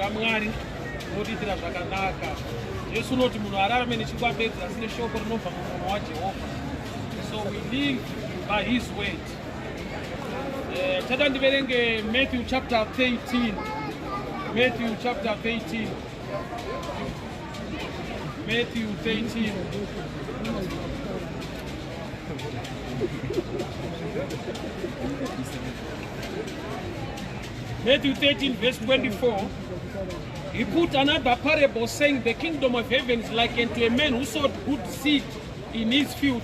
raMwari rinotiitira zvakanaka. Jesu unoti munhu ararame nechingwa bedzi asi neshoko rinobva mumuromo waJehovha. So we live by his word. Chada ndiverenge Matthew chapter 13. Matthew chapter 13. Matthew 13. Matthew 13 verse 24. He put another parable, saying, The kingdom of heaven is like unto a man who sowed good seed in his field.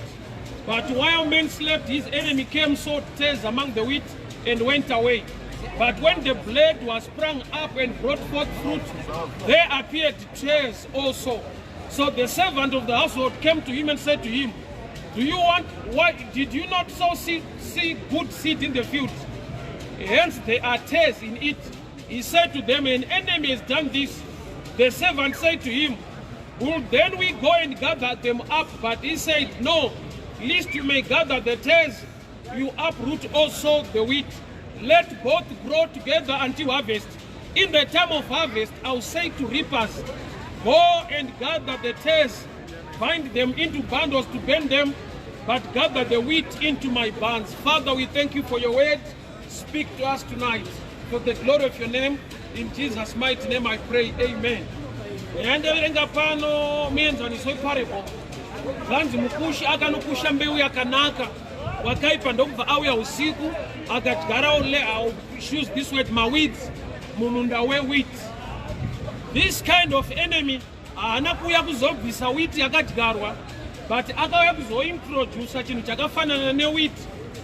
But while men slept, his enemy came, sowed tares among the wheat, and went away. But when the blade was sprung up and brought forth fruit, there appeared tares also. So the servant of the household came to him and said to him, Do you want, why did you not sow see good seed in the field? Hence there are tares in it. He said to them, An enemy has done this. The servant said to him, Will then we go and gather them up? But he said, No, lest you may gather the tares, you uproot also the wheat. Let both grow together until harvest. In the time of harvest, I will say to reapers, Go and gather the tares, bind them into bundles to burn them, but gather the wheat into my barns. Father, we thank you for your word. Speak to us tonight for the glory of your name. In Jesus' mighty name I pray. Amen. Yandaverenga pano muenzaniso weparable. Zvanzi mukushi akanokusha mbeu yakanaka, wakaipa ndokubva auya usiku akadyarawo, use this word, maweeds mumunda wewheat. This kind of enemy haana kuuya kuzobvisa wheat yakadyarwa, but akauya kuzointrodusa chinhu chakafanana newheat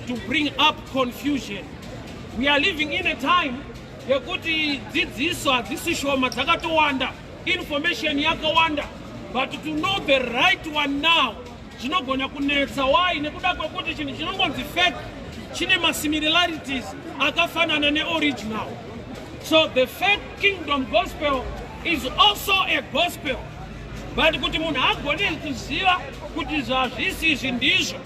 to bring up confusion. We are living in a time yekuti dzidziso hadzisi shoma, dzakatowanda, information yakawanda, but to know the right one now zvinogona kunetsa. Why? Nekuda kwekuti chinhu chinongonzi fake chine masimilarities akafanana neoriginal. So the fake kingdom gospel is also a gospel, but kuti munhu agone kuziva kuti zvazvisi izvi ndizvo,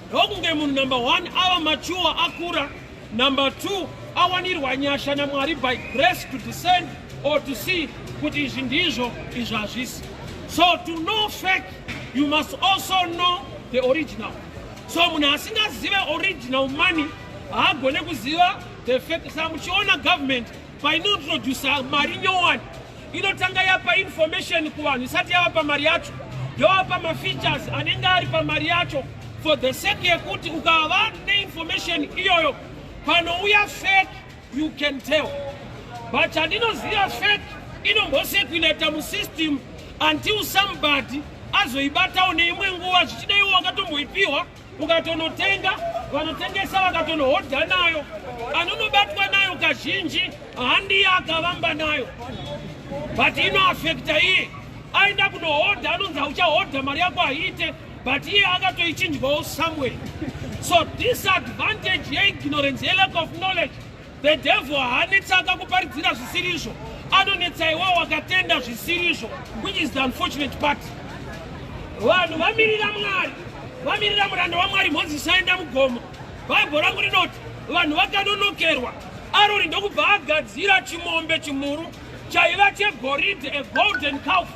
ndokunge munhu, number one, ava mature, akura; number two, awanirwa nyasha naMwari by grace to descend or to see kuti izvi ndizvo, izvi hazvisi. So to know fake, you must also know the original. So munhu asingazive original money haagone kuziva the fake. Saka muchiona government painointrodusa mari nyowani, inotanga yapa information kuvanhu isati yavapa mari yacho, yovapa mafeatures anenge ari pamari yacho, for the sake yekuti ukava neinformation iyoyo, panouya fake you can tell. But chandinoziva, fake inombocirculata musystem until somebody azoibatawo neimwe nguva. Zvichida iwo wakatomboipiwa, ukatonotenga, vanotengesa vakatonohodha nayo. Anonobatwa nayo kazhinji handiye akavamba nayo, but inoafekta iye aenda kunohodha, anonzi hauchahodha, mari yako haiite, but iye akatoichinjwawo somewhere. So disadvantage yeignorance, yelack of knowledge, the devil haanetsa akakuparidzira zvisirizvo, anonetsa iwewo wakatenda zvisirizvo, which is the unfortunate part. Vanhu vamirira Mwari, vamirira muranda waMwari Mozisi aenda mugomo. Bhaibheri rangu rinoti vanhu vakanonokerwa. Aroni ndokubva agadzira chimombe chimhuru chaiva chegoridhe, a golden calf.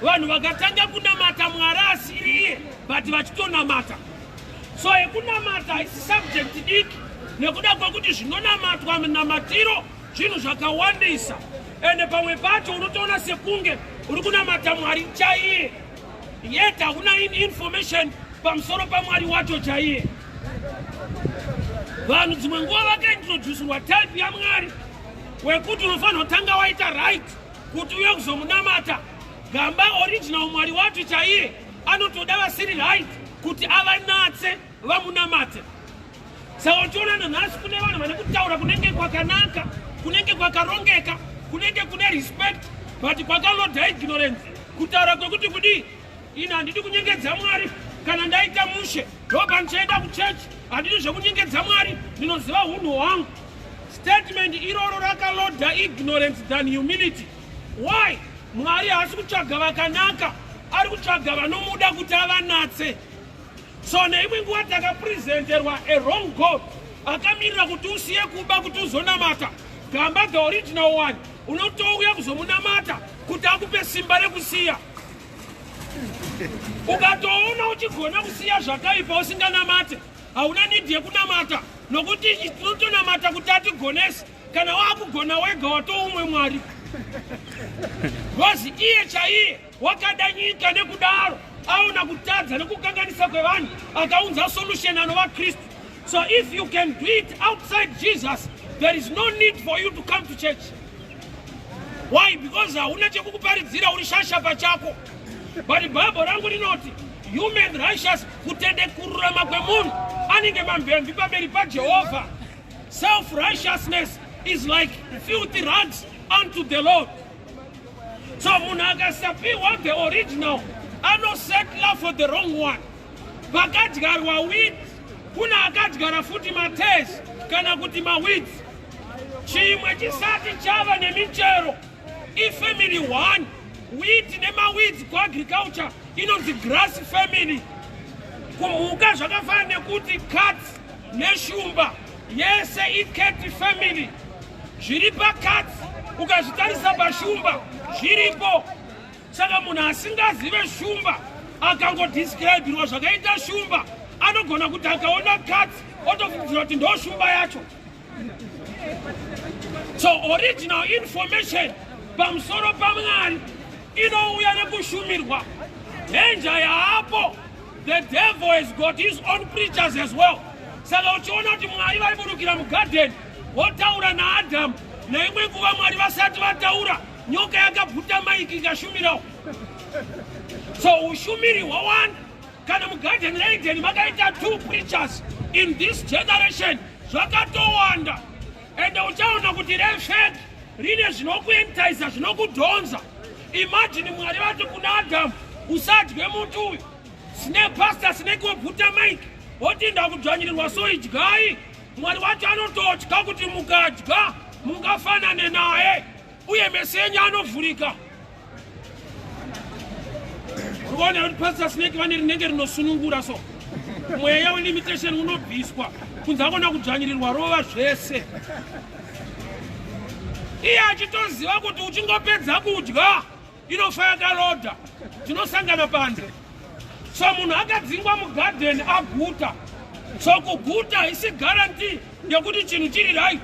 Vanhu vakatanga kunamata Mwari asiriye, but vachitonamata. So yekunamata haisi subject diki, nekuda kwekuti zvinonamatwa munamatiro zvinhu zvakawandisa, ende pamwe pacho unotoona sekunge uri kunamata Mwari chaiye, yet hakuna information pamusoro paMwari wacho chaiye. Vanhu dzimwe nguva vakaintroducirwa type yaMwari wekuti unofanira kutanga waita right kuti uye kuzomunamata. Gamba original Mwari wacho chaiye anotoda vasiri right kuti avanatse vamunamate. Saka uchiona nanhasi kune vanhu vane kutaura kunenge kwakanaka, kunenge kwakarongeka, kunenge kune respect, but kwakaloda ignorance. Kutaura kwekuti kudii, ini handidi kunyengedza Mwari, kana ndaita mushe ndopa ndichaenda kuchechi, handidi zvekunyengedza Mwari, ndinoziva unhu hwangu. Statement iroro rakaloda ignorance than humility. Why? Mwari haasi kutsvaga vakanaka, ari kutsvaga vanomuda kuti avanatse. So neimwe nguva takapresenterwa a wrong God akamirira kuti usiye kuba kuti uzonamata. Gamba, the original one, unotouya kuzomunamata kuti akupe simba rekusiya. Ukatoona uchigona kusiya zvakaipa usinganamate, hauna need yekunamata, nokuti tinotonamata kuti atigonese. Kana wakugona wega, watoumwe Mwari, because iye chaiye wakada nyika, nekudaro aona kutadza nekukanganisa kwevanhu, akaunza solution anova Kristu. So if you can do it outside Jesus, there is no need for you to come to church. Why? Because hauna chekukuparidzira, uri shasha pachako. But Bhaibheri rangu rinoti human righteous, kutende kururama kwemunhu anenge mamvemvi pamberi paJehovha. Self righteousness is like filthy rags unto the Lord. So munhu akasapiwa the original, anosettla for the wrong one. Pakadyarwa wheat, kuna akadyara futi matares kana kuti maweeds. Chimwe chisati chava nemichero ifamily one, wheat nemaweeds. Kuagriculture inonzi grass family. Kumhuka zvakafanana nekuti cats neshumba yese icat family. Zviri pacats ukazvitarisa pashumba zviripo. Saka munhu asingazive shumba akangodescribirwa zvakaita shumba, anogona kuti akaona cats otofungidzira kuti ndo shumba yacho. So original information pamusoro paMwari inouya nekushumirwa. Danger yaapo, the devil has got his own preachers as well. Saka uchiona kuti Mwari vaiburukira mugadheni votaura naAdhamu, neimwe nguva Mwari vasati vataura, nyoka yakabvuta maiki ikashumirawo. So ushumiri hwawanda. Kana mugadheni reEdeni makaita two preachers, in this generation zvakatowanda. Ende uchaona kuti refake rine zvinokuentiza, zvinokudhonza. Imagine Mwari vati kuna Adhamu, "Usadye muti uyu." Sine pastor sineke wobvuta maiki woti, "Ndakudzvanyirirwa, so idyai." Mwari wacho anototya kuti mukadya mungafanane naye uye meso enyu anovhurika. Urikuona kuti Pastor Snake vane rinenge rinosunungura, so mweya welimitation unobviswa kunze akona kudzvanyirirwa rova zvese, iye achitoziva kuti uchingopedza kudya inofa yakarodha, tinosangana panze. So munhu akadzingwa mugadheni aguta. So kuguta haisi guarantee yekuti chinhu chiri right.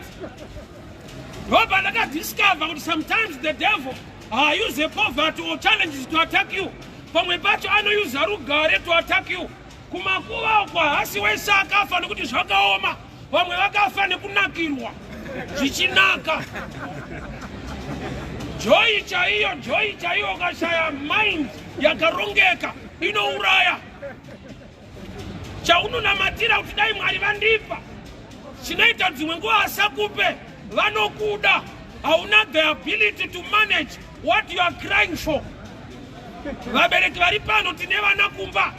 Ndobva ndakadiscover kuti sometimes the devil haause poverty or challenges to attack you. Pamwe pacho anoyuza rugare to attack you. Kumakuva uko hasi wese akafa nekuti zvakaoma. Vamwe vakafa nekunakirwa, zvichinaka, joy chaiyo, joy chaiyo. Ukashaya mind yakarongeka, inouraya. Chaunonamatira kuti dai Mwari vandipa, chinoita dzimwe nguva asakupe. Vanokuda, hauna the ability to manage what you are crying for. Vabereki vari pano, tine vana kumba.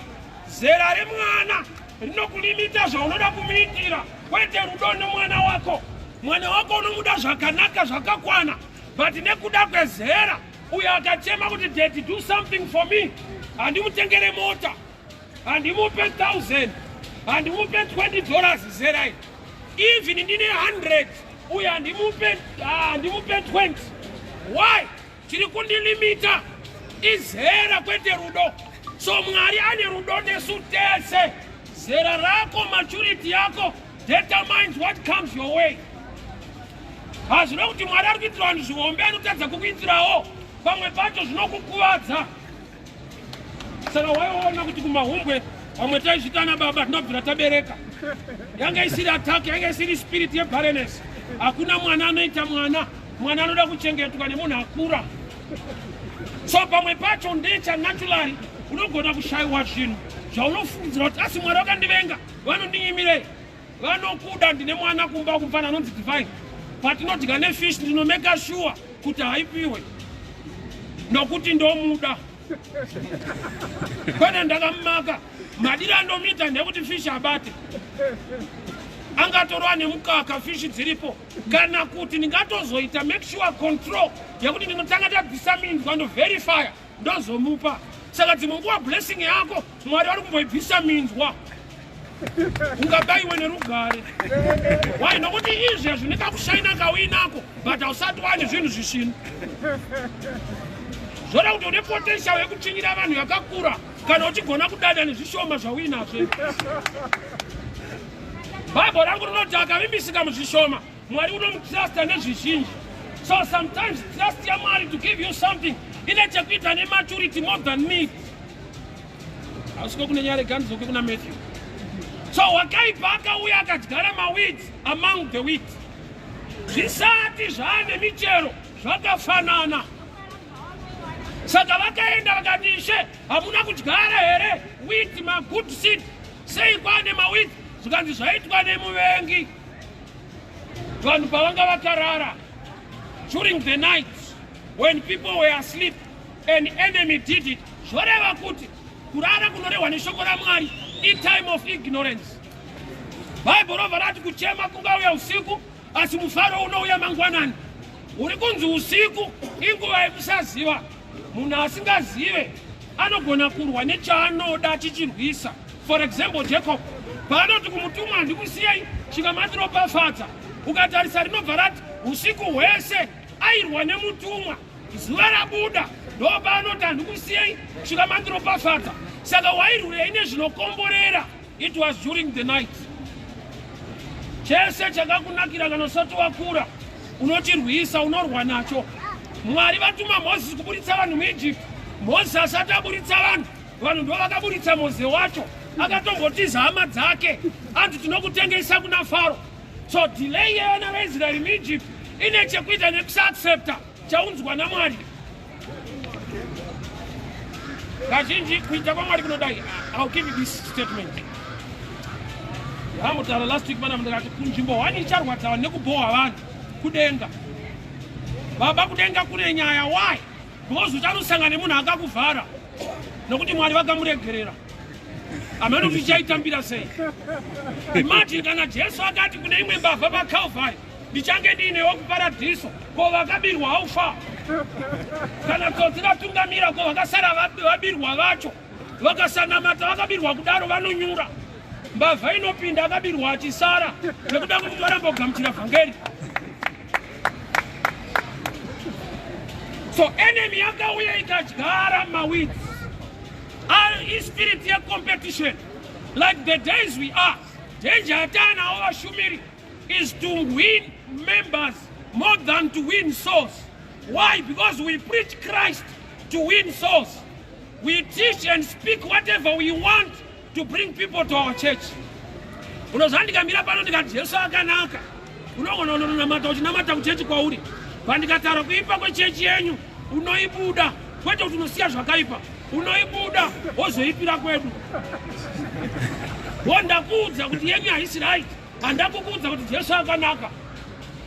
Zera remwana rinokulimita zvaunoda kumuitira, kwete rudo nemwana wako. Mwana wako unomuda zvakanaka, zvakakwana, but nekuda kwezera, uyo akachema kuti, "Daddy, do something for me," handimutengere mota, handimupe 1000, handimupe $20. Zera iri, even ndine 100, uyo handimupe 20. Why? Chiri kundilimita izera, kwete rudo. So Mwari ane rudo nesu tese. Zera rako, maturity yako determines what comes your way. Hazvina kuti Mwari ari kuitira vanhu zvihombe anotadza kukuitirawo. Pamwe pacho zvinokukuvadza. Saka waiona kuti kumahumbwe vamwe taizvita nababa tinobvira tabereka. Yanga isiri attack, yanga isiri spirit yebarrenness. Hakuna mwana anoita mwana, mwana anoda kuchengetwa nemunhu akura. So pamwe pacho ndecha naturally, unogona kushayiwa zvinhu zvaunofungidzira kuti asi Mwari vakandivenga, vanondinyimirei. Vanokuda. Ndine mwana kumba kumfana anonzi Divine. Patinodya nefish, ndinomeka sure kuti haipiwe nokuti ndomuda, kwene ndakamumaka. Madiro andomuita ndekuti fish abate, angatorwa nemukaka, fish dziripo, kana kuti ndingatozoita make sure control yekuti ndinotanga tabvisa minzwa, ndoverifya, ndozomupa. Saka dzimwe nguva blessing yako Mwari vari kumboibvisa minzwa. Ungabayiwe nerugare. Why? Nokuti izvezvi nekakushaina kauinako, but hausati wane zvinhu zvisvinu. Zvoda kuti une potential yekuchinyira vanhu yakakura kana uchigona kudada nezvishoma zvauinazvo. Bhaibheri rangu rinoti akavimbisika muzvishoma, Mwari unomutrusta nezvizhinji. So sometimes trust yaMwari to give you something ine chekuita nematurity more than need. Hausiko kune nyaya, rega ndidzoke kuna Matthew. So wakaipa akauya akadyara maweeds among the wheat. Zvisati zvaane michero zvakafanana. Saka vakaenda vakati, Ishe, hamuna kudyara here wheat, magood seed? Sei kwane maweeds? Zvikanzi zvaitwa nemuvengi vanhu pavanga vakarara. During the night when people were asleep, an enemy did it. Zvoreva kuti kurara kunorehwa neshoko raMwari itime of ignorance. Bhaibheri robva rati kuchema kungauya usiku, asi mufaro unouya mangwanani. Uri kunzi usiku inguva yekusaziva. Munhu asingazive anogona kurwa nechaanoda achichirwisa. For example, Jacob paanoti kumutumwa, "Handikusiyei svika mandiropafadza," ukatarisa rinobva rati usiku hwese airwa nemutumwa. Zuva rabuda ndo paanoti, "Handikusiyei svika mandiropafadza." Saka wairwirei nezvinokomborera? It was during the night. Chese chakakunakira kana usati wakura unochirwisa, unorwa nacho. Mwari vatuma Mozisi kuburitsa vanhu muEgypt. Mozisi asati aburitsa vanhu, vanhu ndo vakaburitsa Moze wacho. Akatombotiza hama dzake, anzi tinokutengesa kuna Faro. So delay yevana veIsraeri muEgypt ine chekuita nekusaaccepta chaunzwa naMwari. Kazhinji kuita kwaMwari kunodai. I'll give you this statement yamutaura last week mana. Ndikati kunzvimbo hwani icharwadza vanhu nekubhohwa vanhu kudenga. Baba, kudenga kune nyaya. Why? Because uchanosangana nemunhu akakuvhara nokuti Mwari vakamuregerera. Hameno kuti ichaitambira sei. Imagine kana Jesu akati kune imwe mbavha paCalvary, "Ndichange ndiinewo kuparadhiso." Ko vakabirwa haufa? Kana tsotsi ratungamira, ko vakasara vabirwa vacho vakasanamata, vakabirwa kudaro vanonyura. Mbavha inopinda, akabirwa achisara nekuda kwekuti varamba kugamuchira vhangeri. So enemy yakauya ikadyara maweeds. Ispirit yecompetition. Like the days we are, danger yataanawo vashumiri is to win members more than to win souls. Why? Because we preach Christ to win souls. We teach and speak whatever we want to bring people to our church. Unoziva, ndikamira pano ndikati Jesu akanaka, unogona unonamata uchinamata kuchechi kwauri. Pandikataura kuipa kwechechi yenyu, unoibuda. Kwete kuti unosiya zvakaipa, unoibuda wozoipira kwedu. Wondakuudza kuti yenyu haisi right, handakukuudza kuti Jesu akanaka.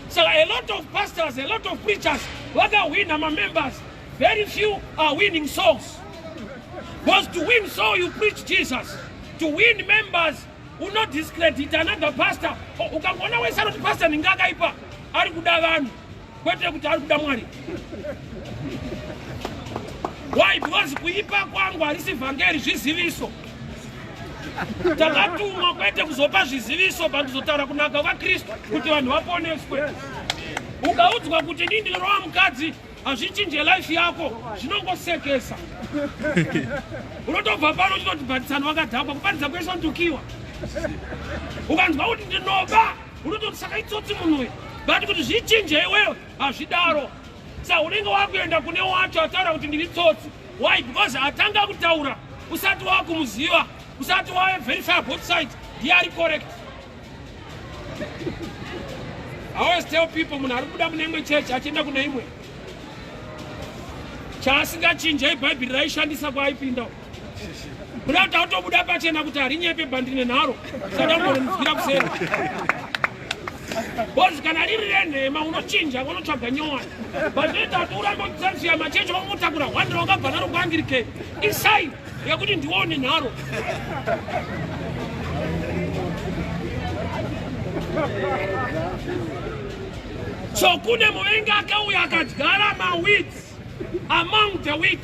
Saka a lot of pastors, a lot of preachers vakahwina mamembers. Very few are winning souls, because to win soul you preach Jesus. To win members unodiscredit another pastor. Ukangoona wese anoti pastor ninge akaipa, ari kuda vanhu, kwete kuti ari kuda Mwari. Why? Because kuipa kwangu harisi vhangeri, zviziviso. Takatumwa kwete kuzopa zviziviso, pandizotaura kunaka kwaKristu kuti vanhu vaponeswe. Ukaudzwa kuti ndii ndinorova mukadzi, hazvichinje life yako, zvinongosekesa. Unotobva pano uchitoti bhatisano wakadhakwa, kuparidza kwese ndukiwa. Ukanzwa kuti ndinoba, unototi saka itsotsi munhu uyu. But kuti zvichinje iwewe, hazvidaro. Sa unenge wakuenda kune wacho ataura kuti ndiri tsotsi. Why? Because atanga kutaura usati wakumuziva, usati waverify both sides, ndiye ari correct. I always tell people, munhu ari kubuda mune imwe chechi achienda kune imwe, chaasingachinjei Bhaibheri raishandisa kwaaipinda. Kuda kuti autobuda pachena kuti harinyepe, bhandine nharo, sadamboronzwira kuseri. Because kana riri renhema unochinja, unotsvaga nyowani. But zvinoita kuti urambe uchisanisiya machechi wamutakura hwandira wakabva naro kuAnglican, isai yekuti ndione nharo. So kune muvengi akauya akadyara maweeds among the wheat.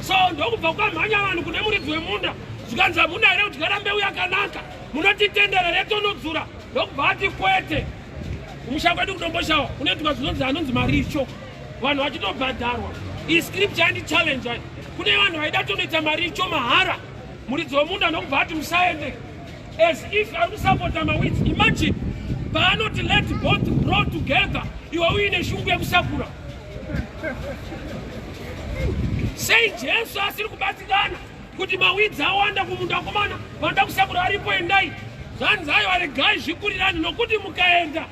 So ndokubva kwamhanya vanhu kune muridzi wemunda, zvikanzi, "Hamuna here kudyara mbeu yakanaka?" Munotitendera retonodzura? Ndokubva ati kwete. Kumusha kwedu kuDomboshawa kunoitwa zvinonzi anonzi maricho, vanhu vachitobhadharwa. Iyi scripture yandichallenge. Kune vanhu vaida tonoita maricho mahara. Muridzi wemunda ndokubva ati musaende, as if ari kusapota maweeds. Imagine, paanoti let both grow together, iwe uine shungu yekusakura. Sei Jesu asiri kubatikana kuti maweeds awanda kumunda? Komana vanoda kusakura aripo, endai. Zvanzi aiwa, regai zvikurirani, nokuti mukaenda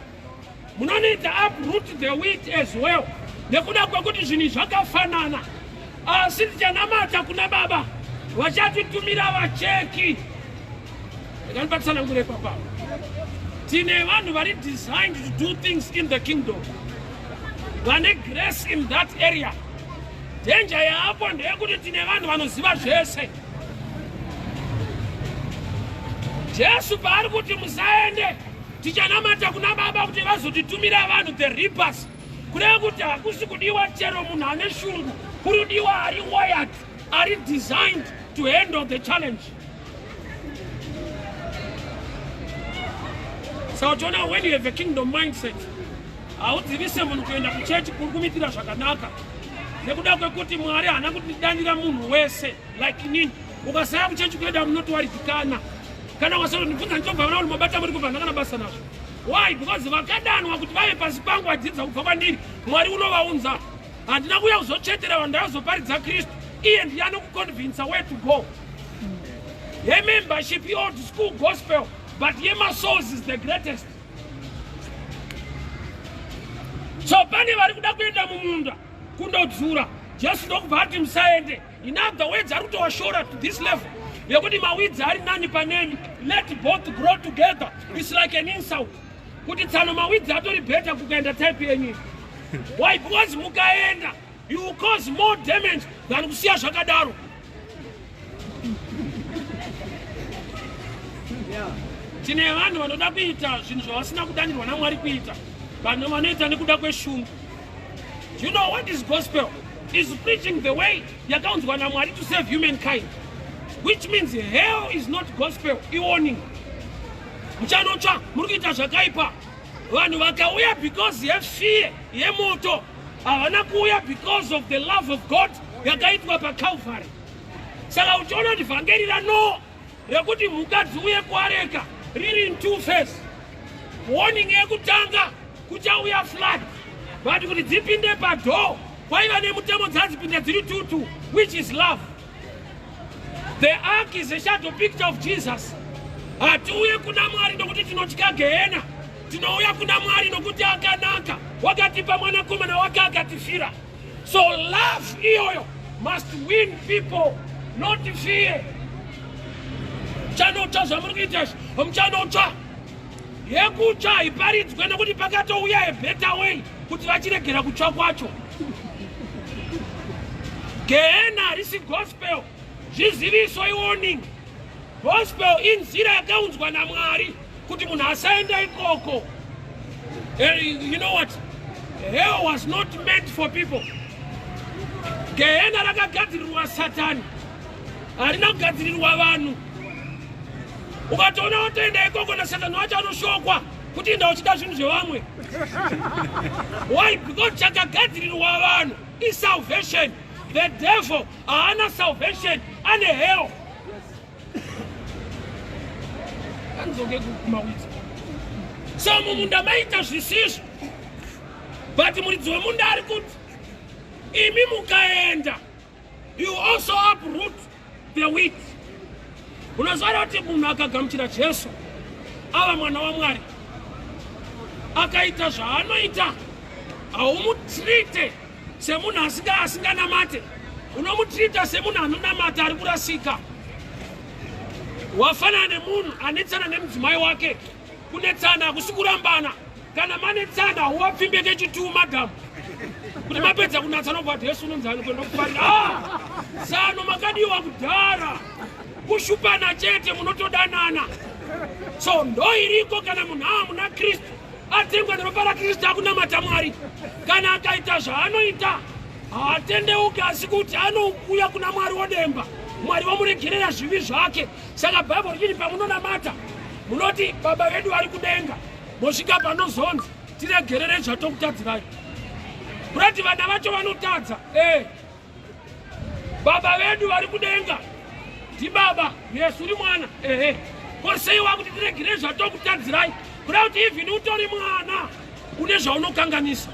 munonoita uproot the wheat as well, nekuda kwekuti zvinhu zvakafanana. Asi tichanamata kuna Baba, vachatitumira vacheki. Ndikandipatsanangure papa, tine vanhu vari designed to do things in the kingdom, vane grace in that area. Danger yaapo ndeyekuti tine vanhu vanoziva zvese. Jesu paari kuti musaende, tichanamata kuna Baba kuti vazotitumira vanhu, the reapers, kureva kuti hakusi kudiwa chero munhu ane shungu, kuri kudiwa ari wired, ari designed to handle the challenge. Saka uchiona, when you have a kingdom mindset, haudzivise munhu kuenda kuchechi kuri kumitira zvakanaka, nekuda kwekuti Mwari haana kutidanira munhu wese. Like inini, ukasaya kuchechi kuenda munotowaridikana. Kana wasondibvunza ndichobva vana kuti mabata muri kubva, ndakana basa nazvo. Why? Because vakadanwa kuti vave pasi pangu, vadzidza kubva kwandiri, Mwari unovaunza. Handina kuuya kuzotsvetera vanhu, ndakazoparidza Kristu. Iye ndiye anokuconvinsa where to go. Yemembership old school gospel, but yemasouls is the greatest. So pane vari kuda kuenda mumunda kundodzura, Jesu ndokubva ati musaende. In other words, ari kutowashora to this level yekuti maweeds ari nani paneni, let both grow together. It's like an insult kuti tsano maweeds atori better kukaenda type yenyu. Why? Because mukaenda, you will cause more damage than kusiya zvakadaro. Tine vanhu vanoda kuita zvinhu zvavasina kudanirwa naMwari kuita, vanhu vanoita nekuda kweshungu. Do you know what is gospel? Is preaching the way yakaunzwa naMwari to save humankind, which means hell is not gospel, iwarning. Muchanotsva, muri kuita zvakaipa. Vanhu vakauya because yefear yemoto, havana kuuya because of the love of God yakaitwa paCalvary. Saka uchiona kuti vhangeri raNoa rekuti mhuka dziuye kuareka riri in two phase. Warning yekutanga, kuchauya flood, but kuti dzipinde padoor kwaiva nemutemo, dzadzipinda dziri tutu, which is love. The ark is a shadow picture of Jesus. Hatiuye kuna Mwari nokuti tinotya gehena, tinouya kuna Mwari nokuti akanaka, wakatipa mwanakomana wake akatifira. So love iyoyo must win people, not fear. Muchanotsva, zvamuri kuita izvi, muchanotsva. Yekutsva haiparidzwe, nekuti pakatouya a better way kuti vachiregera kutsva kwacho. Gehena harisi gospel, zviziviso, iwarning. Gospel inzira yakaunzwa naMwari kuti munhu asaenda ikoko. You know what? Hell was not meant for people. Gehena rakagadzirirwa Satani, harina kugadzirirwa vanhu. Ukatoona watoenda ikoko, naSatani wacho anoshokwa kuti inda uchida zvinhu zvevamwe. Why? Because chakagadzirirwa vanhu isalvation. The devil haana salvation, ane hell. Anzoke kumaweeds. So mumunda maita zvisizvo, but muridzi wemunda ari kuti imi mukaenda, you also uproot the wheat. Unoziva kuti munhu akagamuchira Jesu, ava mwana waMwari, akaita zvaanoita, haumutreate semunhu asinganamate, unomutreata semunhu anonamata ari kurasika. Wafanana nemunhu anetsana nemudzimai wake. Kunetsana hakusi kurambana. Kana manetsana, hauwapfimbe kechituu madhamu kuti mapedza kunatsana ubva Jesu unonzani kuenda kufarira. Ah! Sano makadiwa kudhara, kushupana chete, munotodanana. So ndo iriko kana munhu ava muna Kristu, atengwa neropa raKristu, akunamata Mwari, kana akaita zvaanoita haatendeuki, asi kuti anouya kuna Mwari wodemba, Mwari vomuregerera zvivi zvake. Saka Bhaibheri richiti pamunonamata Munoti baba vedu vari kudenga, mosvika panozonzi tiregerere zvatokutadzirai. Kurati vana vacho vanotadza. Baba vedu vari kudenga ndibaba, yesu uri mwana. Ehe, ko sei wakuti tiregerere zvatokutadzirai? Kuda kuti even utori mwana une zvaunokanganisa,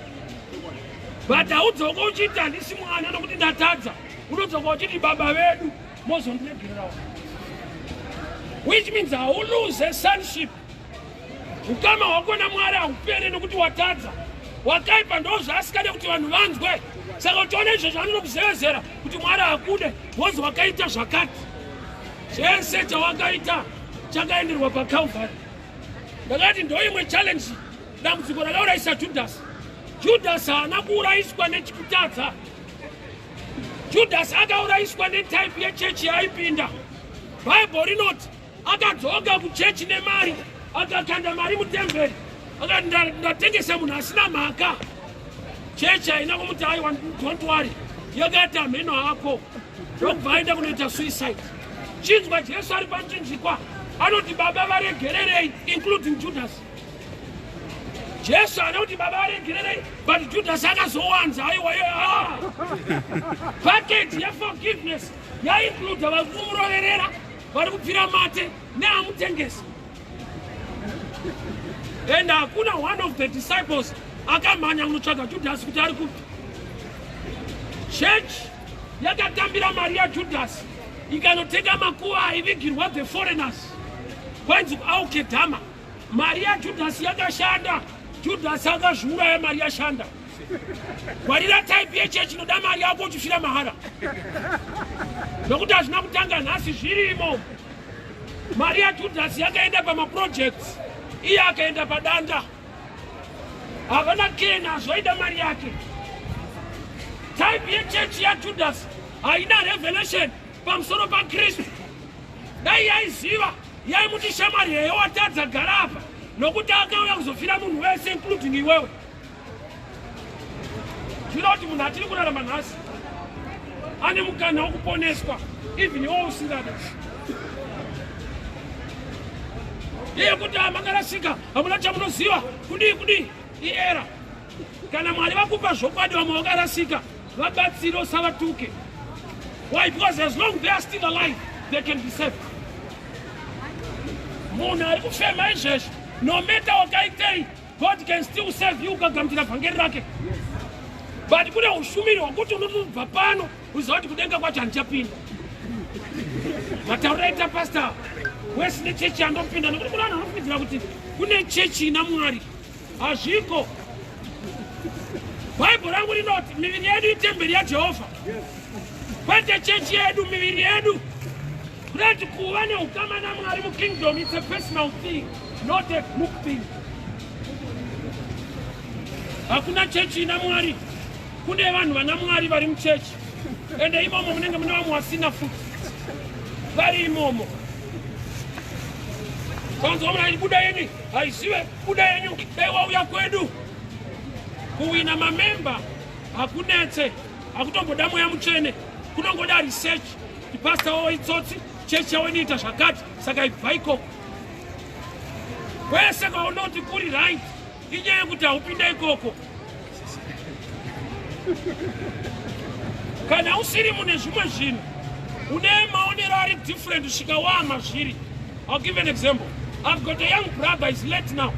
but haudzoka uchiti handisi mwana nokuti ndatadza. Unodzoka uchiti baba vedu mozondiregererawo, which means hauluze sonship. Ukama hwako naMwari haupere nokuti watadza. Wakaipa ndo zvaasikade kuti vanhu vanzwe. Saka uchiona izvozvo anonokuzevezera kuti Mwari hakude wozi wakaita zvakati. Chese chawakaita chakaenderwa paCalvary. Ndakati ndoimwe challenge, dambudziko rakaurayisa Judhasi. Judhasi haana kuurayiswa nechikutadza. Judhasi akaurayiswa netype yechechi yaaipinda. Bhaibheri rinoti akadzoka kuchechi nemari, akakanda mari mutemberi, akati ndatengesa munhu asina mhaka. Chechi haina kumuti aiwa, don't worry, yakati hamheno hako, ndokubva aenda kunoita suicide. Chinzwa, Jesu ari pamuchinjikwa anoti baba varegererei, including Judas. Jesu haana kuti baba varegererei, but Judas akazowanza. Aiwa, ah. Package yeforgiveness yaincluda vari kumuroverera, vari kupfira mate neamutengesi. And hakuna one of the disciples akamhanya kunotsvaga Judhasi kuti ari kupi. Church yakatambira mari yaJudhasi ikanotenga makuva aivigirwa the foreigners, kwanzi Aukedhama. Mari yaJudhasi yakashanda. Judhasi akazviuraya mari yashanda. Gwarira type yechechi inoda mari yako uchifira mahara, nokuti hazvina kutanga nhasi, zvirimo. Mari yaJudhasi yakaenda pamaprojects, iye akaenda padanda. Havana kena zvoida mari yake. Type yechechi yaJudhasi haina revelation pamusoro paKristu. Dai yaiziva, yaimuti shamwari yeyo watadza, gara apa, nokuti akauya kuzofira munhu wese, including iwewe. Zvino kuti munhu atiri kurarama nhasi ane mukana wekuponeswa, even iwe usingade iye kuti makarasika, hamuna chamunoziva, kudii kudii, iera. Kana Mwari vakupa zvokwadi, vamwe vakarasika, vabatsire, usavatuke. Why? Because as long they are still alive, they can be saved. Munhu ari kufema izvezvi, no matter wakaitei, God can still save you ukagamuchira vhangeri rake. But kune ushumiri hwekuti unotobva pano uziva kuti kudenga kwacho handichapinda. Matauriro aita pastor wesi nechechi yandopinda, nekuti kune vanhu vanofungidzira kuti kune chechi ina Mwari. Hazviko. Bhaibheri rangu rinoti miviri yedu itemberi yaJehovha, kwete chechi yedu, miviri yedu. Kurati kuva neukama naMwari mukingdom, it's a personal thing, not a group thing. Hakuna chechi ina Mwari. Kune vanhu vana Mwari vari muchechi, ende imomo munenge mune vamwe vasina futi vari imomo. Kanzwa munhu buda yenyu haizive, buda yenyu, dai wauya kwedu. Kuwina mamemba hakunetse, hakutomboda mweya mutsvene, kunongoda research. Pastor wavo itsotsi, chechi yavo inoita zvakati, saka ibva ikoko. Kwese kwaunoti kuri right, inyaya yekuti haupinda ikoko. Kana usiri mune zvimwe zvinhu, une maonero ari different svika wama zviri. I'll give an example. I've got a young brother, is late now.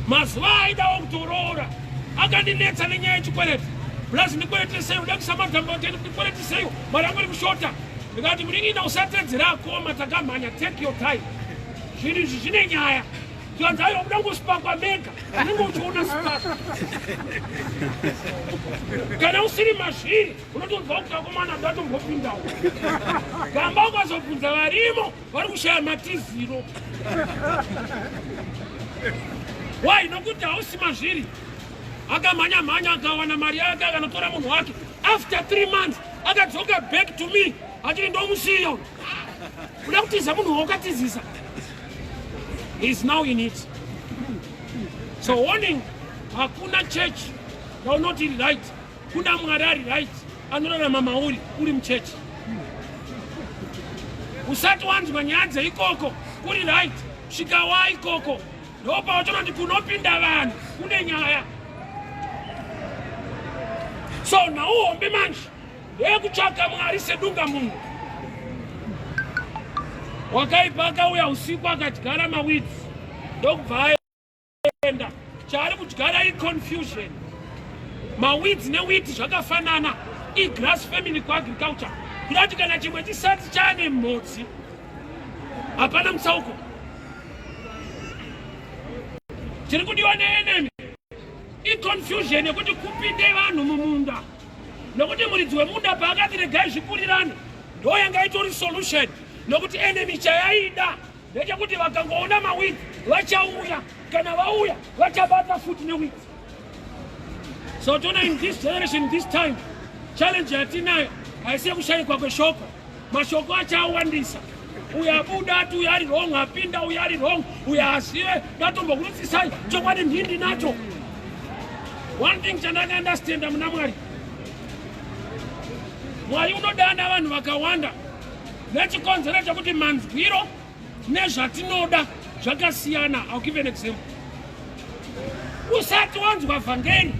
Mazuva aidawo kutoroora, akandinetsa nenyaya yechikwereti. Plus ndikweretesei, uda kuisa madhamba, ndikweretesei, mari yangu iri kushota. Ndikati munin'ina, usatedzera akoma, takamhanya, take your time, zvinhu izvi zvine nyaya. Tikanzi aiwa, kuda kungosipakwa mega, unenge uchiona sipaka. Kana usiri mazviri, unotonzwa kuti akomana ndatombopindawo gamba, ukazobvunza varimo vari kushaya matiziro. Why? Nokuti hausi mazviri. Akamhanya mhanya, akawana mari yake, akanotora munhu wake. After 3 months akadzoka back to me achiti ndomusiya. Kuda kutiza munhu waukatizisa is now in it. So warning, hakuna church yaunoti iri right. Kuna Mwari ari right anorarama mauri uri muchechi. Usati wanzwa nyaya dzeikoko kuri right. Svika waikoko ndopauchonoti kunopinda vanhu kune nyaya. So nhau hombe manje ndeyekutsvaka Mwari sedunga munhu. Wakaipa akauya usiku akadyara maweeds ndokubva aenda. Chaari kudyara iconfusion. Maweeds newheat zvakafanana, igrass family kuagriculture. Kuda kuti kana chimwe chisati chaane mhodzi hapana mutsauko. Chiri kudiwa neenemy iconfusion yekuti kupinde vanhu mumunda, nokuti muridzi wemunda paakati regai zvikurirane ndo yanga itori solution, nokuti enemy chayaida ndechekuti vakangoona maweeds vachauya, kana vauya vachabata futi neweeds. So tona in this generation, this time, challenge yatinayo haisi yekushayikwa kweshoko. Mashoko achawandisa, uyo abuda ati uyo ari wrong, apinda uyo ari wrong, uyo azive ndatombokurutsisai chokwadi ndindi nacho. One thing chandakaunderstanda muna Mwari, Mwari unodana vanhu vakawanda nechikonzero chekuti manzwiro nezvatinoda zvakasiyana. I'll give an example. Usati wanzwa vhangeri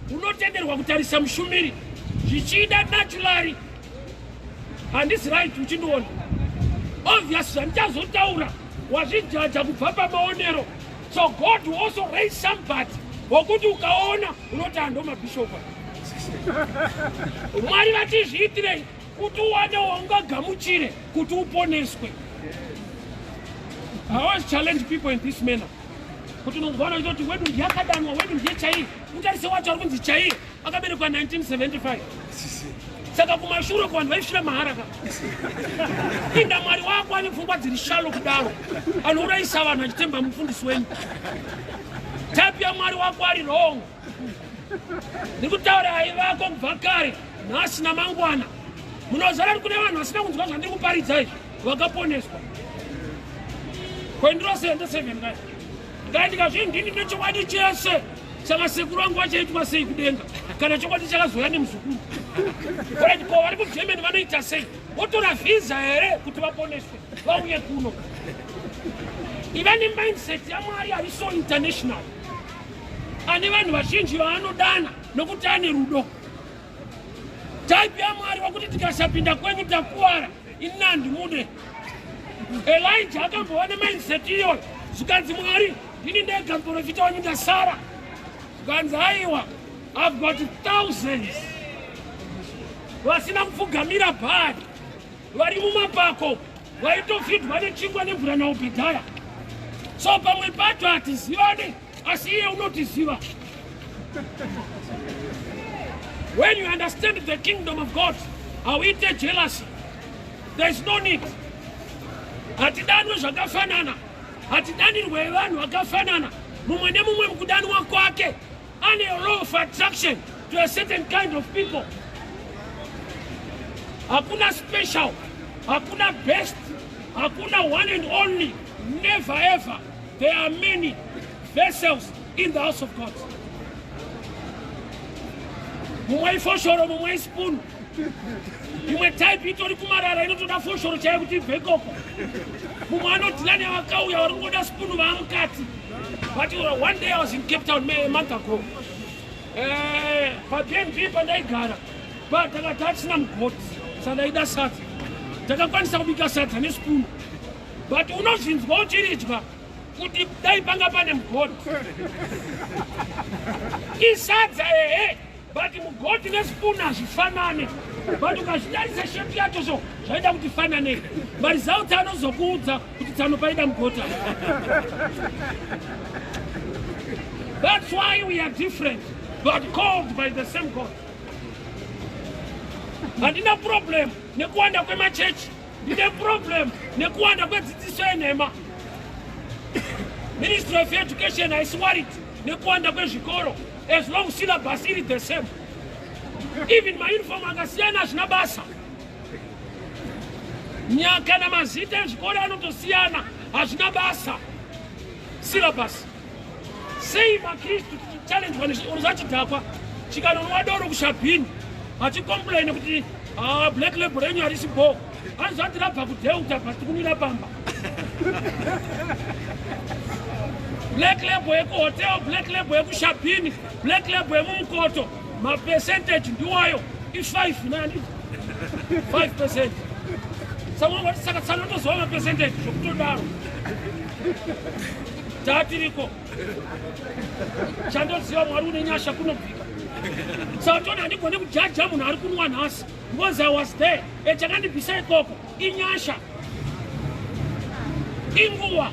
unotenderwa kutarisa mushumiri zvichida naturally handisi right uchindiona. Obvious zvandichazotaura wazvijaja kubva pamaonero. So God will also raise somebody wokuti ukaona unoti hando mabhishopa. Mwari vachizviitirei kuti uwane waungagamuchire kuti uponeswe. I always challenge people in this manner kuti unonzwana uchitoti wedu ndiye akadanwa, wedu ndiye chaiye. Utarise wacho ari kunzi chaiye akaberekwa 1975, saka kumashure kuvanhu vaisvira mahara ka. Inda Mwari wako ane pfungwa dziri shallow kudaro, anourayisa vanhu achitemba mufundisi wenyu. Type yaMwari wako ari wrong. Ndikutaura aivako kubva kare, nhasi namangwana. Munozara kune vanhu vasina kunzwa zvandiri kuparidza izvi vakaponeswa. Kwendiro 77 kai ngai ndikazvi ndini nechokwadi chese, saka sekuru vangu vachaitwa sei kudenga kana chokwadi chakazouya nemuzukuru? Right, ko vari kuGermany vanoita sei? Votora vhisa here kuti vaponeswe vauye kuno? Iva nemindset yaMwari ari so international, ane vanhu vazhinji vaanodana nokuti ane rudo. Type yaMwari wakuti tikasapinda kwenyu takuwara, ini handimude. Elijah akambova nemindset iyoyo, zvikanzi, "Mwari, ndini ndega muprofita wenyu ndasara." Zvikanzi, "Aiwa, I've got thousands vasina kupfugamira Bhaari, vari mumapako, vaitofidwa nechingwa nemvura naObhedhaya." So pamwe pacho hatizivane, asi iye unotiziva. When you understand the kingdom of God, hauite jealousy. There is no need. Hatidanwe zvakafanana, hatidanirwe vanhu vakafanana. Mumwe nemumwe mukudanwa kwake ane law of attraction to a certain kind of people. Hakuna special, hakuna best, hakuna one and only, never ever. There are many vessels in the house of God. Mumwe ifoshoro, mumwe ispoon. Imwe type itori kumarara, inotoda foshoro chaiyo kuti ibve ikoko. Mumwe anodhila nevakauya vari kungoda spoon vaamukati. But one day I was in Cape Town a month ago, paBnb pandaigara, takati hatisina mugoti, saka ndaida sadza. Takakwanisa kubika sadza nespoon, but unozvinzwa uchiridya kuti dai panga pane mugoti. Isadza ehe, but mugoti nespoon hazvifanane. But ukazvitarisa shape yacho, so zvaida kuti fananei. Maresults anozokuudza kuti tsano paida mugoti. That's why we are different but called by the same God. Handina problem nekuwanda kwemachechi, ndine problem nekuwanda kwedzidziso yenhema. Ministry of Education haisi worried nekuwanda kwezvikoro as long syllabus iri the same. Even mauniform akasiyana hazvina basa. Kana mazita ezvikoro anotosiyana hazvina basa, syllabus. Sei maKristu tichichallenjwa nezvachidhakwa chikanonwa doro kushabhini hachicomplaine kuti, "Ah, Black Label renyu harisi bo"? Anozati rabva kuDelta, but tikunwira pamba. Black Label yekuhotel, Black Label yekushabhini, Black Label yemumukoto, mapercentage ndiwayo i5 nani 5%. Saka tsanotozova mapercentage zvokutodaro tatiriko. Chandoziva Mwari une nyasha kunobvika. Saka tona handigoni kujaja munhu ari kunwa nhasi because I was there. Chakandibvisa ikoko inyasha, inguva.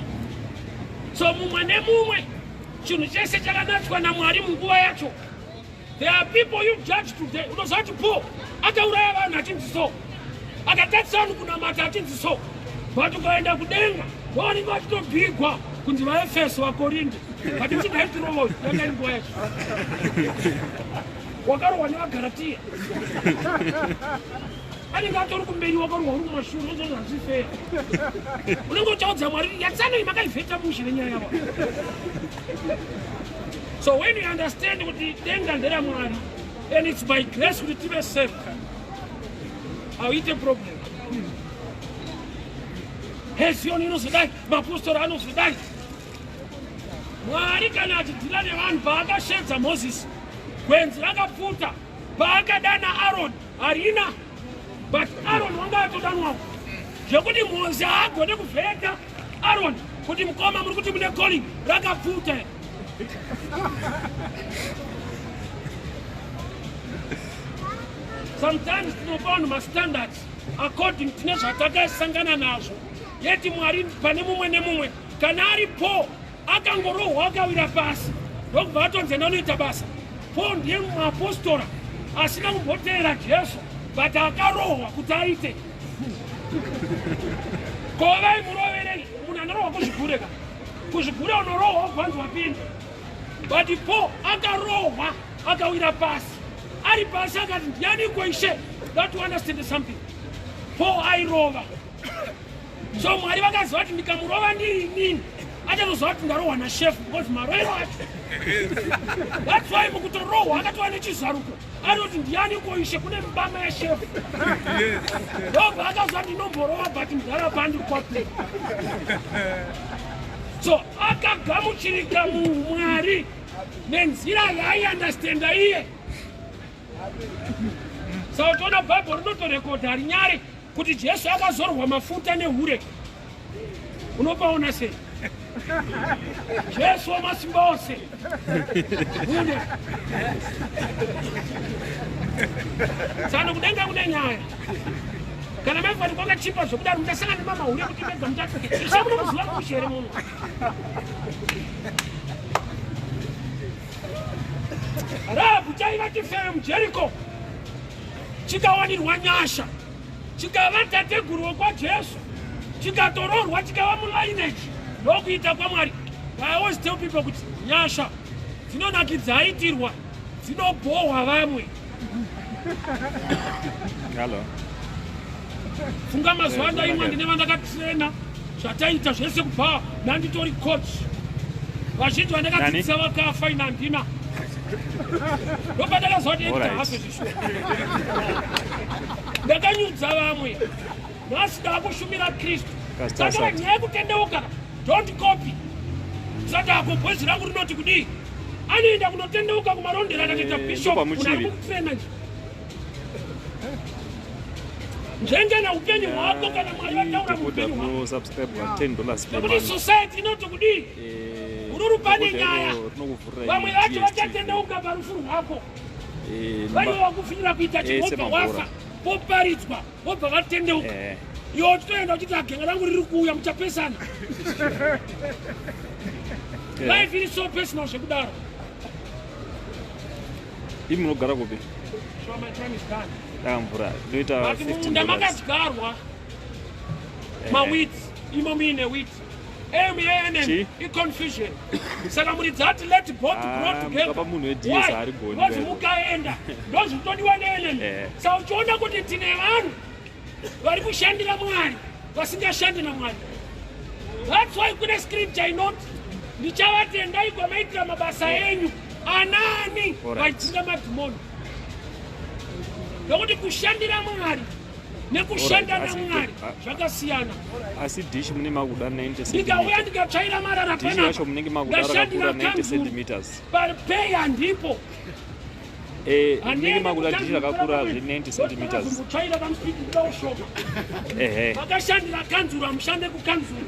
So mumwe nemumwe chinhu chese chakanatswa naMwari munguva yacho. There are people you judge today. Unoziva kuti Paul akauraya vanhu achinzi so, akatadzisa vanhu kunamata achinzi so, but ukaenda kudenga vanenge vachitobhigwa kunzi vaEfeso, vaKorinde, but uchidaitirova yanga iri nguva yacho. Wakarohwa nevaGaratiya anenge atori kumberi, wakarohwa uri kumashure. Unozoti hazvifeya, unenge uchaudza Mwari yatsanoi makaivheta mushe nenyaya yavo. So when you understand kuti denga nderaMwari and it's by grace kuti tive saved, hauite problem. Heziyoni inozodai, mapostori anozodai. Mwari kana achidhila nevanhu, paakashedza Mozisi gwenzi rakapfuta, paakadana Aroni harina, but Aroni wanga atodanwawo, zvekuti Mozi haagone kuvheta Aroni kuti mukoma muri kuti mune calling, rakapfuta. Sometimes tinopa vanhu mastandards according tine zvatakasangana nazvo, yeti Mwari pane mumwe nemumwe. Kana ari Paul, akangorohwa akawira pasi ndokubva atonzi enda unoita basa. Paul ndiye muapostora asina kumboteera Jesu, but akarohwa kuti aite. Ko vaimuroverei? Munhu anorohwa kuzvigure ka, kuzvigure unorohwa ugwanzi wapinda, but Paul akarohwa akawira pasi. Ari pasi akati, "Ndianiko, Ishe?" That to understand something, Paul airova. So Mwari vakaziva kuti ndikamurova ndiri inini, achatoziva kuti ndarohwa nashefu, because maroero acho. That's why mukutorohwa akatova nechizaruko, anoti, "Ndianiko, Ishe?" Kune mbama yashefu. Ndobva akaziva kuti ndinomborova, but mudhara pandiri kwapi. So akagamuchirika muMwari nenzira yaaiundestanda iye. Saka toona Bhaibheri rinotorekodha, harinyare kuti Jesu akazorwa mafuta nehure. Unopaona sei Jesu wamasimba ose hure? Sano kudenga kune nyaya. Kana maifati kwakachipa zvokudaro, muchasangana nemamahure kuti mega muchati, "Ishe, munomuziva kushe here muno?" Rahabhu chaiva chifeve muJeriko, chikawanirwa nyasha, chikava tateguru wokwaJesu, chikatororwa, chikava mulineage. Ndokuita kwaMwari. I always tell people kuti nyasha dzinonakidza aitirwa, dzinobhohwa vamwe. Hello. Funga mazuva andaimwa, ndine vandakatrena, zvataita zvese kubva ndanditori coach. Vazhinji vandakadzidzisa vakafa, ina handina. Ndopandakaziva kuti Alright. hafe zvishuwa. Ndakanyudza vamwe, nhasi ndaakushumira Kristu. Pastor Saka Sati. nyaya yekutendeuka, don't copy. Sati ako bhozi rangu rinoti kudii, anoenda kunotendeuka kumarondera akatoita bishop. Ndopa muchivi. Munhu ari kukutrena nje, nzvengena upenyu hwako kana Mwari vataura Decoder muupenyu hwako. munosubscribe $10 per Nekuti month. society inoti kudii? Ururu pane Decoder nyaya. iro rinokuvhurira Vamwe vacho DStv. vachatendeuka parufu rwako. Vari vakufinira kuita Ese chibobva mabhora. wafa, poparidzwa, wobva vatendeuka. Iwe uchitoenda uchiti agenga rangu riri kuuya, muchapesana. Life iri so personal zvekudaro. Imi munogara kupi? Sure, my time is done. Dakamvura inoita But $15. mumunda makadyarwa mawheat, imo muine wheat. Aim Chi? yenemy iconfusion. Saka muridzi ati, "Let both Ah, grow together." mukapa munhu weDS Why? haarigoni Because kwete. mukaenda ndozvinotodiwa neenemy. Saka uchiona kuti tine vanhu vari kushandira Mwari vasingashandi naMwari. That's why kune scripture inoti, "Ndichavatendai kwamaitira mabasa enyu." Anani vaidzinga madhimoni? Nokuti kushandira Mwari Nekushanda Alright, asi- naMwari zvakasiyana. Asi dish mune makuda 90 Ndikauya centimeters. ndikatsvaira marara Dish panapa, yacho munenge makuda rakakura ndashandira 90 kanzuru, centimeters. pay handipo. Eh, munenge makuda dish rakakura zve 90 centimeters. Kutsvaira pamustreet kuda ushoma. Ehe. Vakashandira kanzuru, hamushande kukanzuru.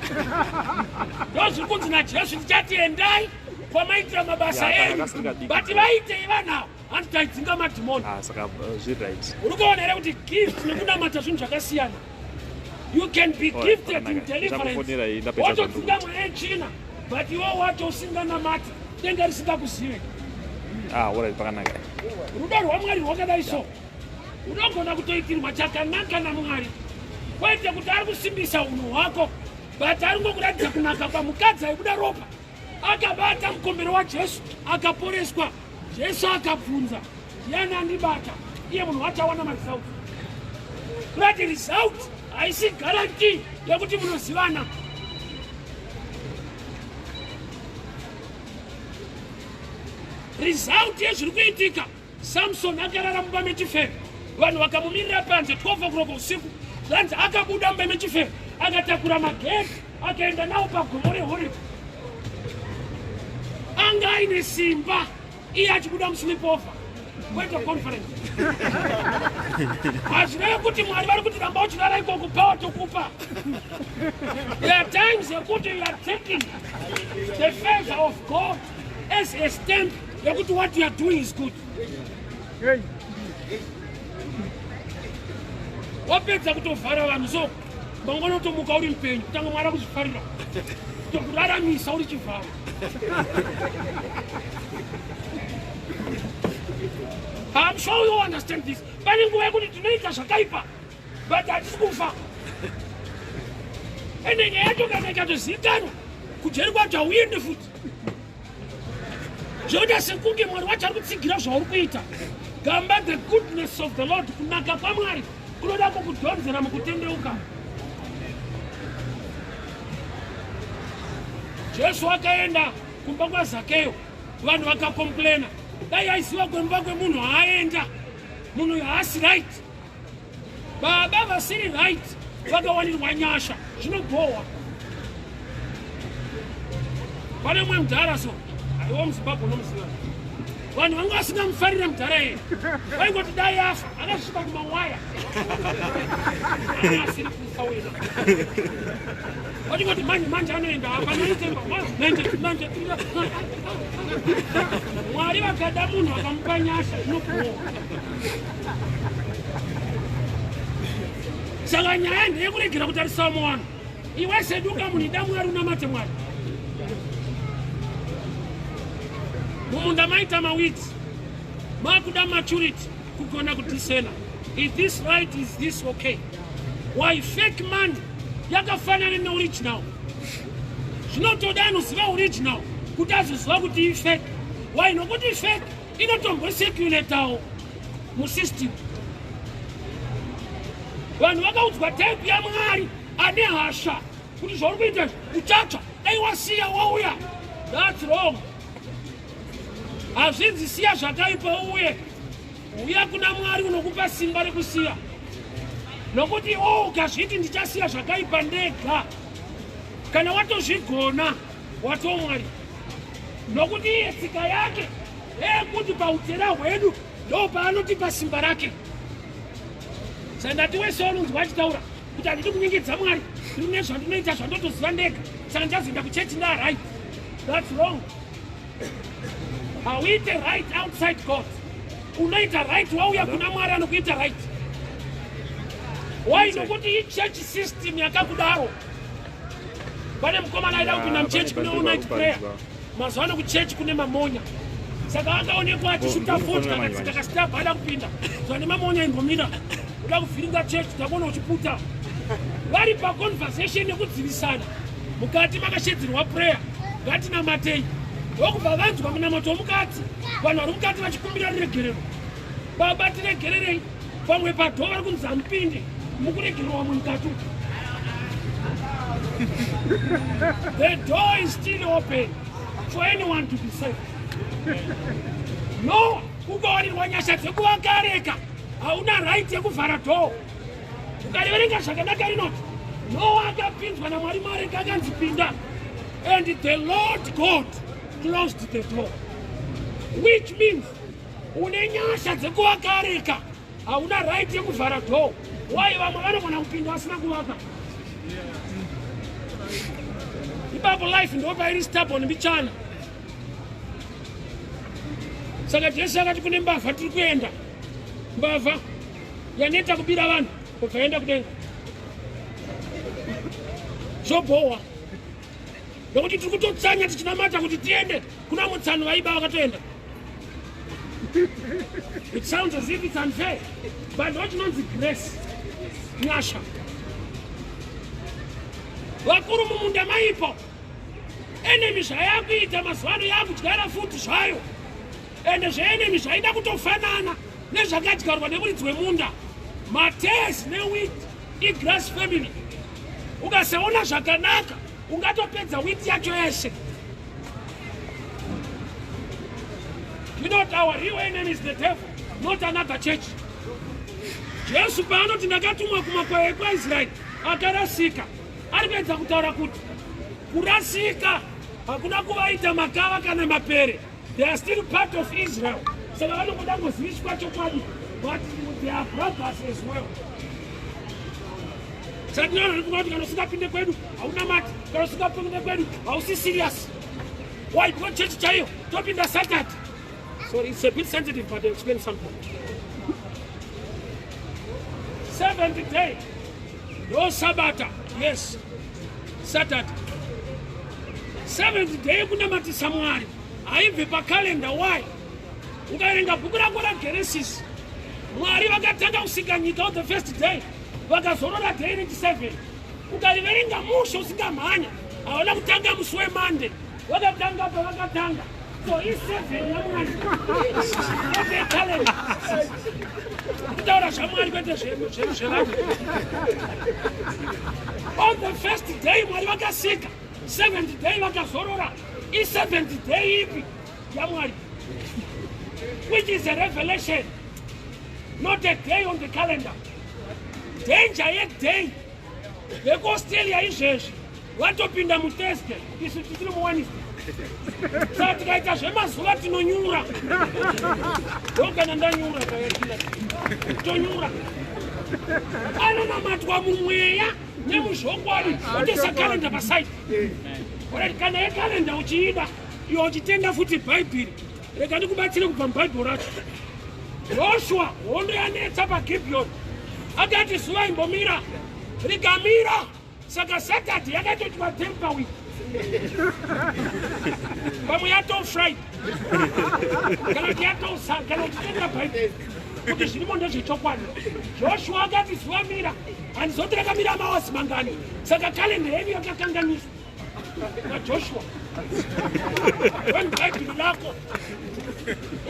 Ndo zviri kunzi naJesu, ndichati endai kwamaitira mabasa Ya, kana enyu. kasiri kadiki. But vaitei vanavo? Hanzi taidzinga madhimoni. Ah, saka zviri right. Uri kuona here kuti gift nekunamata zvinhu zvakasiyana? You can be Alright, gifted in zvakanaka. deliverance, Ndichakufonera iyi ndapedza watodzinga zvandiri. mweya yetsvina, but iwe wacho usinganamati, denga risingakuzive. Ah, alright, pakanaka. Rudo rwaMwari rwakadai so. Unogona kutoitirwa chakanaka naMwari, kwete kuti ari kusimbisa unhu hwako, but ari ngokuratidza kunaka. Pamukadzi aibuda ropa, akabata mukombero waJesu, akaporeswa. Jesu akabvunza, "Ndiani andibata?" Iye munhu wacho awana maresult. Kurati result haisi guarantee yekuti munozivana. Result yezviri kuitika: Samson akarara mumba mechifeve, vanhu vakamumirira panze 12 o'clock usiku. Zvanzi akabuda mumba mechifeve, akatakura magedhi, akaenda nawo pagomo reHorebhi. Anga aine simba iye achibuda musleepover, kwete conference. Hazvirevi kuti Mwari vari kuti ramba uchirara ikoko, power tokupa. There are times yekuti you are taking the favor of God as a stamp yekuti what you are doing is good. Wapedza kutovhara vanhu, so mangwana utomuka uri mupenyu, kutanga Mwari akuzvifarira, tokuraramisa uri chivharo. I'm sure you understand this. Pane nguva yekuti tinoita zvakaipa, but hatisi kufa. Ende nyaya yacho kana ikatozivikanwa, kujeri kwacho hauendi futi. Zvoita sekunge Mwari wacho ari kutsigira zvauri kuita. Gamba the goodness of the Lord. Kunaka kwaMwari kunoda kukudhonzera mukutendeuka. Jesu akaenda kumba kwaZakeyo, vanhu vakacomplaina. Dai aiziva kumba kwemunhu haaenda, munhu uyu haasi right. Baba vasiri right vakawanirwa nyasha, zvinobhohwa. Pane mumwe mudhara so, aiwa, muZimbabwe unomuziva. Vanhu vanga vasingamufarire mudhara iye, vaingoti dai afa. Akasvika kumawaya, asiri kufa wena. Vachingoti manje manje anoenda apa 93 93. Mwari vakada munhu, akamupa nyasha, zvinobhohwa. Saka nyaya ndeyekuregera kutarisa vamwe vanhu. Iwe seduka munhu, ida Mwari, unamate Mwari. Mumunda maita maweeds, makuda maturity, kugona kudiscerna, is this right? Is this okay? Why fake money yakafanana neoriginal? Zvinotoda anoziva original kuti azoziva kuti ifake. Why? Nokuti fake inotombocirculatawo musystem. Vanhu vakaudzwa type yaMwari ane hasha kuti zvauri kuita izvi uchatsva, dai wasiya wauya. That's wrong. Hazvinzi siya zvakaipa uye uya kuna Mwari unokupa simba rekusiya, nokuti iwo ukazviti ndichasiya zvakaipa ndega, kana watozvigona watoo Mwari, nokuti iye tsika yake ndeyekuti pautera hwedu ndo paanotipa simba rake. Saka ndati wese unonzwa achitaura kuti handidi kunyengedza Mwari, ndine zvandinoita zvandotoziva ndega, saka ndichazoenda kuchechi ndaright, that's wrong. Hauite right outside God. Unoita right wauya kuna Mwari anokuita right. Why? Nokuti ichurch system yakakudaro. Pane mukomana aida kupinda muchechi kune all night prayer. Mazuva ano kuchechi kune mamonya, saka akaonekwa achishuta foti, kakatsika kastab, ada kupinda zvane mamonya. Imbomira, uda kuvhiringa chechi, takuona uchiputa. Vari paconversation yekudzivisana mukati makashedzerwa prayer, ngatinamatei. Ndokubva vanzwa munamato womukati, vanhu vari mukati vachikumbira ruregerero, "Baba, tiregererei." Pamwe padoor vari kunzi hamupinde, mukuregererwa vamwe mukati umu. The door is still open for anyone to be saved. No, ukawanirwa nyasha dzekuvakareka, hauna right yekuvhara door. Ukariverenga zvakanaka rinoti Noa akapinzwa naMwari muareka, akanzi pinda, and the Lord God closed the door, which means une nyasha dzekuvaka areka, hauna right yekuvhara door. Why? Vamwe vanogona kupinda vasina kuvaka. Ipapo life ndopairi stubborn mbichana. Saka Jesu akati kune mbavha, tiri kuenda. Mbavha yaneta kubira vanhu, kubva yaenda kudenga. Zvobhohwa nokuti tiri kutotsanya tichinamata kuti tiende kuna mutsano, vaiba vakatoenda. It sounds as if it's unfair, but ndo chinonzi grace, nyasha. Vakuru, mumunda maipo enemy zvayakuita mazuva ano, yakudyara futi zvayo, ende zveenemy zvaida kutofanana nezvakadyarwa nemuridzi wemunda. Matares newheat igrass family. Ukasaona zvakanaka, ungatopedza wheat yacho yeshe. You know what? Our real enemy is the devil, not another church. Jesu paanoti ndakatumwa kumakwai ekwaIsraeri akarasika, ari kuedza kutaura kuti kurasika hakuna kuvaita makava kana mapere. They are still part of Israel, saka vanongoda ngoziviswa chokwadi, but they are brothers as well. Saka tinoona kuti kana usingapinde kwedu haunamati, kana usingapinde kwedu hausi serious. Why? Because chechi chaiyo topinda Saturday. Sorry, it's a bit sensitive, but I'll explain something. Seventh day ndo Sabata, yes, Saturday. Seventh day yekunamatisa Mwari haibve pakalenda. Why? Ukaverenga bhuku rako raGenesis, Mwari vakatanga kusika nyika on the first day, vakazorora day rechi7. Ukariverenga mushe usingamhanya, havana kutanga musi weMonday, vakatanga pavakatanga. So i7 yaMwari, kalenda. Kutaura zvaMwari, kwete zvevanhu. On the first day Mwari vakasika, seventh day vakazorora. I-seventh day ipi yaMwari? Which is a revelation, not a day on the calendar. Danger yeday, vekuAustralia izvezvi vatopinda muThursday, isu tichiri muWednesday. Saka tikaita zvemazuva tinonyura. Ndokana ndanyura kayakila tonyura. Anonamatwa mumweya nemuzvokwadi, otoisa kalenda paside. Alright, kana yekalenda uchiida iwe uchitenda futi Bhaibheri, rega ndikubatsire kubva mubhaibheri racho. Joshua, hondo yanetsa paGibhiyoni, akati zuva imbomira, rikamira. Saka Saturday yakatoitwa tamper with, pamwe yato Friday kana kuti yatosa. Kana uchitenda Bhaibheri kuti zvirimo ndezvechokwadi, Joshua akati zuva mira, handizoti rakamira mahours mangani. Saka kalenda yedu yakakanganiswa naJoshua. When Bhaibheri lako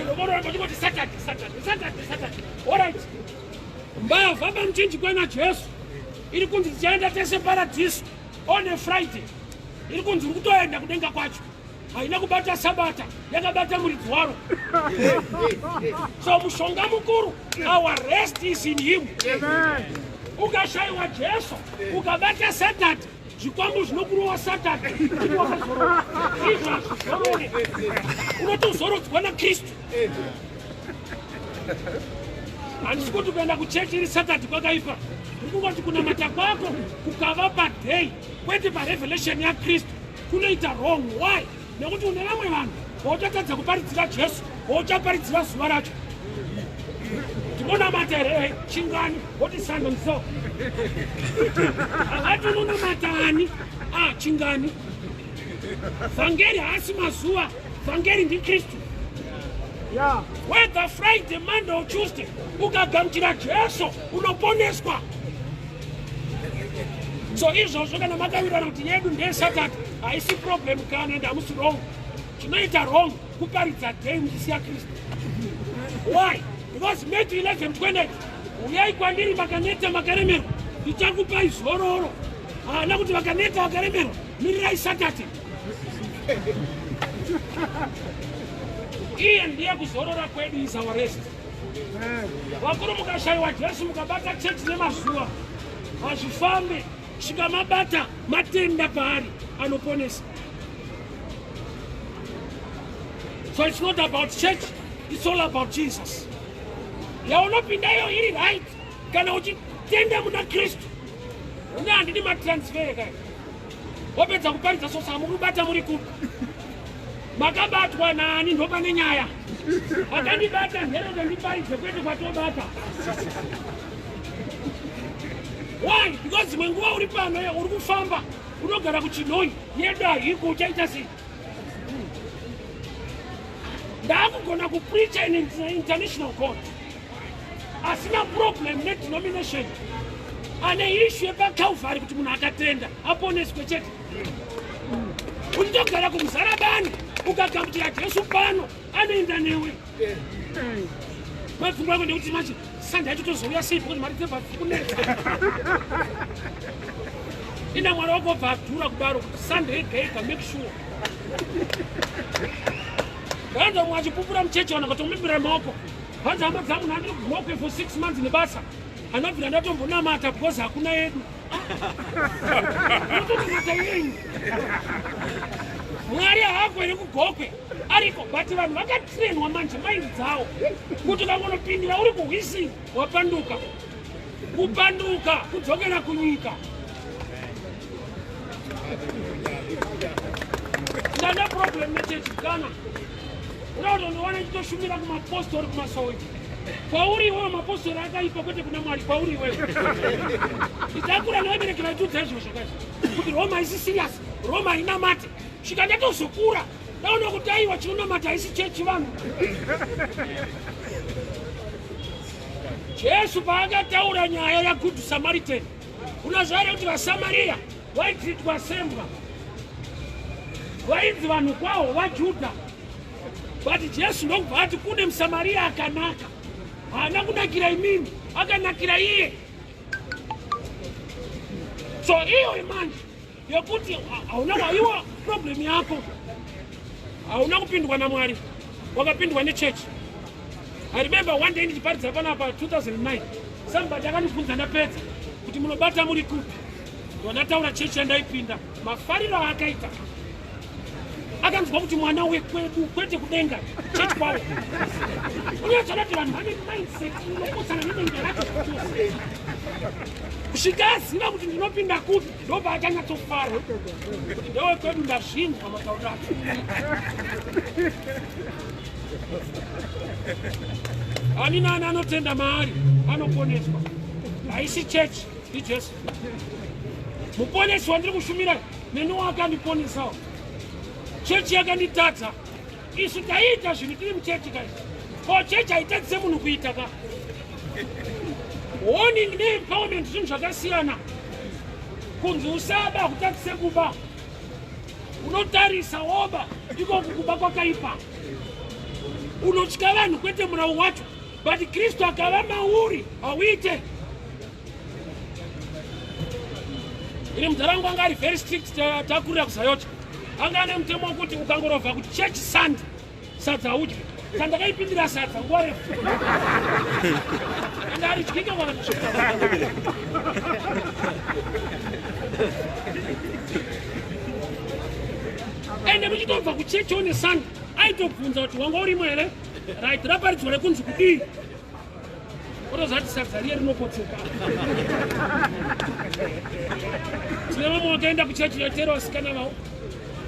unovoramba uchingoti Saturday, Saturday, Saturday, Saturday. Alright, mbavha pamuchinjikwa naJesu iri kunzi tichaenda tese paradhiso on a Friday. Iri kunzi uri kutoenda kudenga kwacho haina kubata Sabata, yakabata muridzi waro. So mushonga mukuru, our rest is in him. Ukashayiwa Jesu, ukabata Saturday, zvikwambo zvinokurowa. Saturday kuti wakazorora, izvo hazvizorore. Unotozorodzwa naKristu. Handisi kuti kuenda kuchechi iri Saturday kwakaipa. Ndiri kungoti kunamata kwako kukava paday kwete parevelation yaKristu, kunoita wrong. Why? Nekuti une vamwe vanhu vauchatadza kuparidzira Jesu, vauchaparidzira zuva racho. Tinonamata here chingani? Woti Sunday so havati unonamata ani? Ah, chingani? Vhangeri haasi mazuva, vhangeri ndiKristu. Whether Friday, Monday or Tuesday, ukagamuchira Jesu unoponeswa. So izvozvo kana makawirirana kuti yedu ndeyeSaturday, haisi problem kana, ende hamusi wrong. Chinoita wrong kuparidza day muchisiya Kristu. Why? Because Matthew 11:28, uyai kwandiri makaneta makaremerwa, ndichakupai zororo. Haana kuti vakaneta vakaremerwa mirirai Saturday. Iye ndiye kuzorora kwedu, is our rest. Vakuru, mukashayiwa Jesu, mukabata chechi nemazuva. Hazvifambe. Svika mabata matenda paari anoponesa. So it's not about church, it's all about Jesus. Yaunopinda iyo iri right kana uchitenda muna Kristu. Une handidi matransfer kai. Wapedza kuparidza sosa murikubata muri kupi? Makabatwa nani ndopane nyaya. Akandibata nherero ndiparidze kwete kwatobata. Why? Because dzimwe nguva uri pano uri kufamba unogara kuchinhoi yedu haiko uchaita sei? Ndakugona kupreacha in international court asina problem nedenomination, ane issue yepaCalvary kuti munhu akatenda aponeswe chete. Uchitogara kuMuzarabani ukagamuchira Jesu pano anoenda newe. Mapfungwa ako ndekuti manje Sunday yacho tozouya sei because mari dzebva dzikunetsa. Ina Mwari wako obva adhura kudaro kuti Sunday yega yega make sure. Vanza mumwe achipupura muchechi vanhu vakatomubira maoko. Vanza hama dzangu ndandiri kuGokwe for 6 months nebasa. Anobvira ndatombonamata because hakuna yedu. Unotonamata yenyu. Mwari haako here kuGokwe? Ariko, but vanhu vakatrainwa manje mind dzavo kuti ukangonopindira uri kuhwisi wapanduka. Kupanduka kudzokera kunyika. Ndane problem nechechi kana uda kutondiwana chitoshumira kumapostori kumasowe. Kwauri iwewe mapostori akaipa kwete kuna Mwari, kwauri iwewe. Itakura nevabereki vaitiudza izvozvo kaizvo kuti Roma haisi serious, Roma hainamate. Svika ndatozokura ndaona kuti aiwa chinonamata haisi chechi vanhu. Jesu paakataura nyaya yaGood Samaritan, unoziva here kuti vaSamaria vaitreatwa sembwa, vainzi vanhu kwawo vaJudha, but Jesu ndokubva ati kune muSamaria akanaka, haana kunakira imimi, akanakira iye. So iyo manje yekuti hauna waiwa problem yako, hauna kupindwa naMwari, wakapindwa nechechi. I remember one day ndichiparidza panapa 2009, somebody akandibvunza ndapedza kuti munobata muri kupi. Ndataura chechi yandaipinda, mafariro aakaita akanzwa kuti mwana wekwedu kwete kudenga chechi kwavo. Unyatsoda kuti vanhu vane mindset inopotsana nedenga racho chose. Kusvika aziva kuti ndinopinda kupi ndobva achanyatsofara kuti ndewekwedu, ndazvinzwa matauriro acho. Ani nani anotenda maari anoponeswa. Haisi chechi, ndiJesu muponesi wandiri kushumira neni wakandiponesawo. Chechi yakanditadza. Isu taiita zvinhu tiri muchechi kai, ko chechi haitadzise munhu kuita ka. Warning neempowerment zvinhu zvakasiyana. Kunzi usaba kutadzise kuba, unotarisa woba, ikoku kuba kwakaipa. Unotya vanhu kwete murau wacho, but Kristu akava mauri hauite. Ini mudhara wangu anga ari very strict, takurira kuZAOGA, anga ane mutemo wekuti ukangorovha kuchechi Sunday sadza udye. Sandakaipindira sadza nguva refu ende aridyike kwakatosvika. Ende muchitobva kuchechi one Sunday aitobvunza kuti wanga urimo here, right, raparidzwa rekunzi kudii, otozati sadza riye rinopotseka. Tine vamwe vakaenda kuchechi yatero vasikana vavo,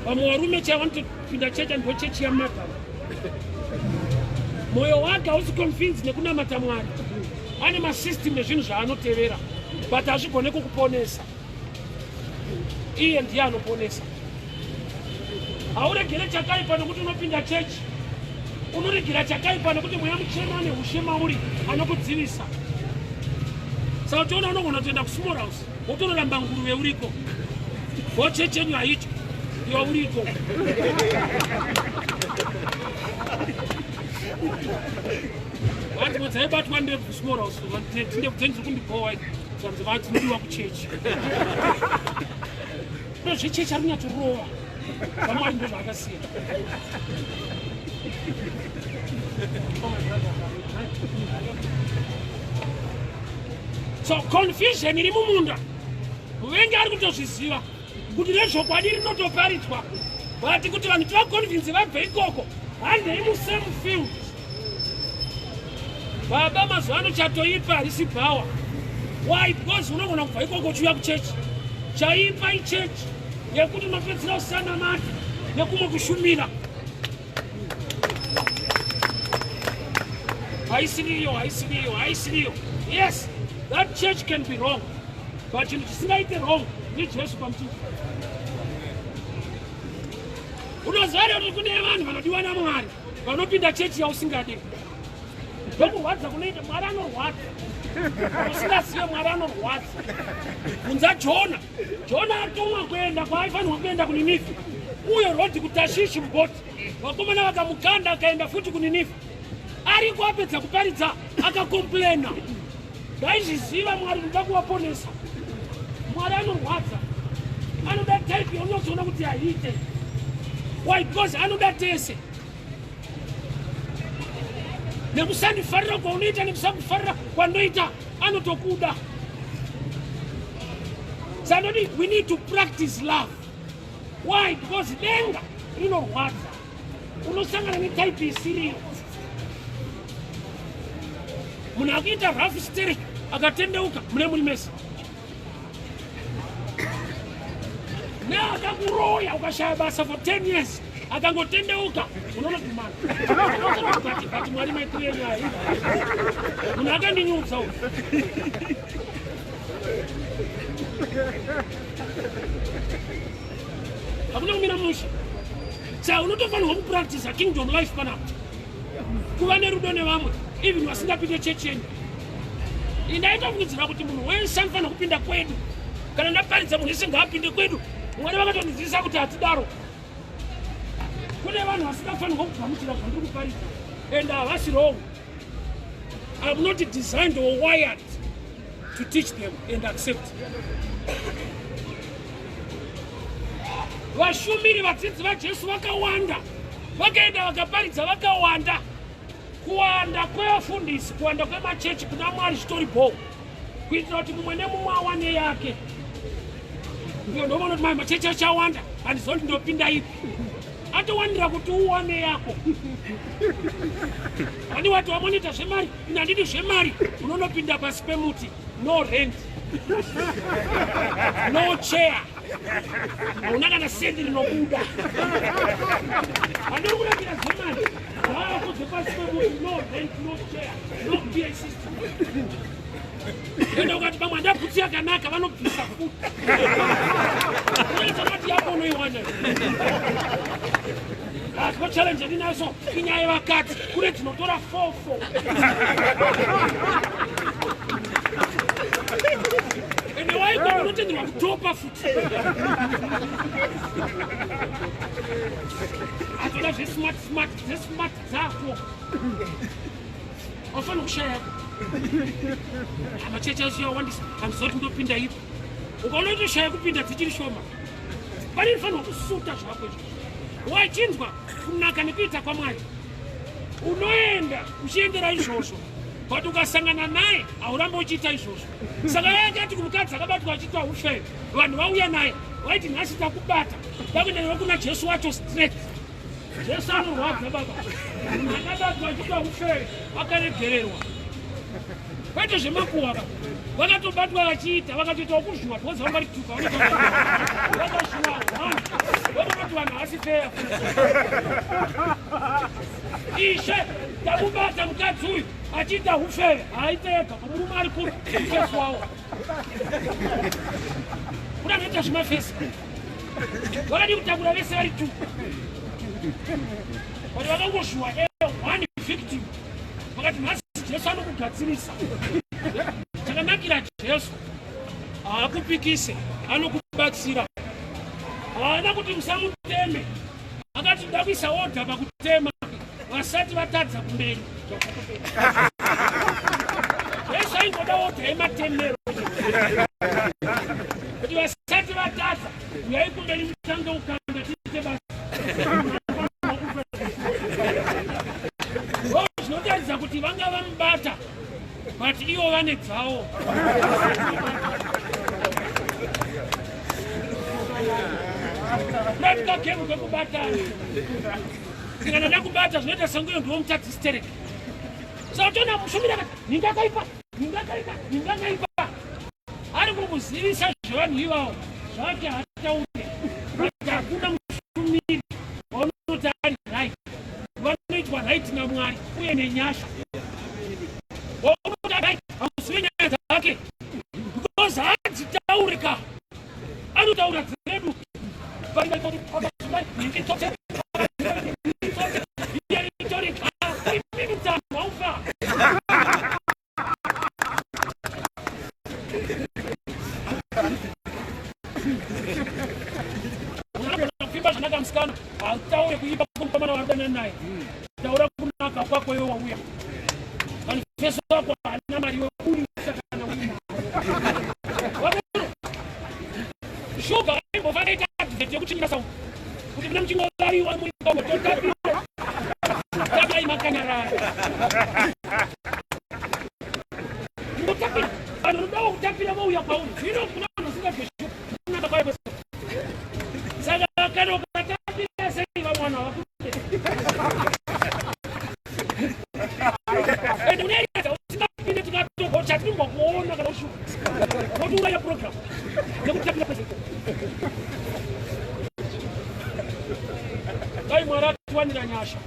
vamwe varume chaivo vanotopinda chechi ando chechi yamadhara. Mwoyo wake hausi convince nekunamata Mwari, ane masystem nezvinhu zvaanotevera, but hazvigone kukuponesa. Iye ndiye anoponesa. Hauregere chakaipa nokuti unopinda chechi, unoregera chakaipa nokuti Mweya Muchena ane ushe mauri anokudzivisa. Saka uchiona unogona kutoenda kusmall house wotonoramba nguruve uriko, go chechi yenyu haityo, iwa uriko. Vanzi dzaibatwa ndebvu small house, ndebvu dzenyu dziri kundibhowa, zvanzi vadzinodiwa kuchechi. Ndozvechechi ari kunyatsorova vamwari, ndo zvaakasiya. Oh, my brother. So confusion iri mumunda, muvengi ari kutozviziva kuti nezvokwadi rinotoparidzwa, but kuti vanhu tivaconvince vabve ikoko, handei musame field. Baba, mazuva ano chatoipa harisi bhawa. Why? Because unogona kubva ikoko uchiuya kuchechi. Chaipa ichechi yekuti unopedzisira usanamata nekumwe kushumira. Haisiriyo, haisiriyo, haisiriyo. Yes, that church can be wrong, but chinhu chisingaite wrong ndiJesu pamuchinjikwa. Unoziva here kuti kune vanhu vanodiwa naMwari vanopinda chechi yausingade? Ndokurwadza kunoita Mwari. Anorwadza usingazive. Mwari anorwadza. Bvunza Jona. Jona atumwa kuenda kwaaifanirwa kuenda, kuNinivhi, uyo rodhi kuTashishi mubhoti. Vakomana vakamukanda, akaenda futi kuNinivhi. Ariko apedza kuparidza, akacomplaina, "Ndaizviziva Mwari, ndoda kuvaponesa." Mwari anorwadza. Anoda type yaunotsoona kuti haiite. Why? Because anoda tese, nekusandifarira kwaunoita, nekusakufarira kwandoita, anotokuda. Sanoti we need to practice love. Why? Because denga rinorwadza. Unosangana netype isiriyo. Munhu akuita rough sterek akatendeuka, mune muri mese. Neakakuroya ukashaya basa for 10 years, akangotendeuka, unonokumana. But Mwari, maitire nyaya, munhu akandinyudza uyu. Hakuna kumira mushe. Saka unotofanirwa kupractisa kingdom life panapa, kuva nerudo nevamwe, even vasingapinde chechi yenyu. Indaitofungidzira kuti munhu wese anofanira kupinda kwedu. Kana ndaparidza, munhu wese ngaapinde kwedu. Mwari vakatondidzidzisa kuti hatidaro. Kune vanhu vasingafanirwa kugamuchira zvandiri kuparidza, and havasi wrong. I'm not designed or wired to teach them and accept. Vashumiri, vadzidzi vaJesu vakawanda vakaenda vakaparidza vakawanda. Kuwanda kwevafundisi, kuwanda kwemachechi kuna Mwari zvitori bho, kuitira kuti mumwe nemumwe awane yake. Ndiyo ndoona kuti mai machechi achawanda, handizoti ndopinda ipi. Atowandira kuti uwane yako. Ani wati wamonita zvemari, ini handidi zvemari. Unonopinda pasi pemuti, no rent, no chair, hauna kana sendi rinobuda. Handiri kurambira zvemari zvako zvepasi pemuti, no rent, no chair, no PA system. Ende ukati pamwe handabhutsi yakanaka, vanobvisa futi. Unoitanati yako unoiwana. Asi challenge yandinayo inyaya yevakadzi. Kune dzinotora fofo, ende waiko unotenderwa kutopa futi. Atoda zvesmart smart, dzesmart dzako wafanira kushaya. Machechi acho yawandisa, handizoti ndopinda ipo. Ukaona utoshaya kupinda dzichiri shoma, pane inofanirwa kusuta zvako izvo. Wachinzwa kunaka nekuita kwaMwari, unoenda uchiendera izvozvo, but ukasangana naye haurambi uchiita izvozvo. Saka yakati kumukadzi akabatwa achiitwa ufeve, vanhu vauya naye, vaiti, "Nhasi takubata, takuenda newe kuna Jesu wacho straight." Jesu anorwadza, baba. Munhu akabatwa achiitwa ufeve akaregererwa, kwete zvemakuhwa. Vakatobatwa vachiita, vakatoita wokuzhuwa because vanga varituka, vakazhuwa one, vakanoti vanhu havasi feya. "Ishe, tamubata mukadzi uyu achiita ufeve." Haaite ega, murume ari kuri mufesi wawo. Kuna anoita zvemafesi, vakadi kutakura vese vari two, but vakangozhuwa one victim. Vakati, "Nhasi Jesu anokugadzirisa." Chakanakira Jesu, haakupikise, anokubatsira. Haana kuti musamuteme. Akati da kuisa order pakutema, vasati vatadza kumberi. Jesu aingoda order yematemero kuti vasati vatadza, uyai kumberi mutange ukanda, tiite basa. Zvinotaridza kuti vanga vamubata. But ivo vane dzavo. Ndatika gemu kekubatana. Kana ndakubata zvinoita senguyo ndiwo mutadzi stereki. Saka toona mushumiri akati ningakaipa, ningakaipa, ningakaipa. Ari kukuzivisa zvevanhu ivavo zvake hataure. But hakuna mushumiri waunoti ari right. Vanoitwa right naMwari uye nenyasha. Waunoti right hauzive nyaya dzake because hadzitaure ka. Anotaura dzedu. Kuimba zvanaka musikana hautaure kuimba kumukomana warudanana naye taura kunaka kwako iwe wauya manifesto wako haana mari iwe uri kana uina shuga aimbofana ita advert yekuchinyira sauti kuti mune muchingovaiwa muikomo totapira tapai makanyarara Ndotapira vanhu vanodawo kutapira vouya kwauri zvino kuna vanhu vasingadye shuga kunaka kwayo kwese saka kana ukatapira sei vamwe vanhu havakude and unoeredza usingapinde tikatogocha tinombokuona kana ushuga wotiuraya program nekutapira kwese dai Mwari atiwanira nyasha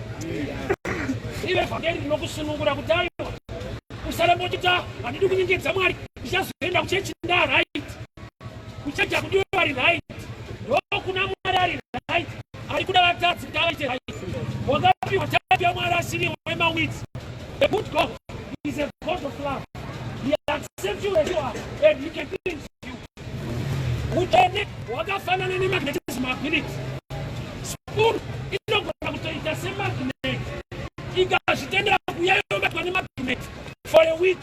ive vhangeri rinokusunungura kuti aiwa usaramba uchita handidi kunyengedza Mwari ndichazoenda kuchechi nda right kuchechi hakudiwe vari right ndokuna Mwari ari right ari kuda vatadzi kuti avaite right wakapiwa type yaMwari asiri wemawitsi. The good God is a God of love. He accepts you as you are and he can cleanse you. Utsvene hwakafanana nemagnetism ability. Spoon inogona kutoita semagnet ikazvitendera kuuya yobatwa nemagnet for a week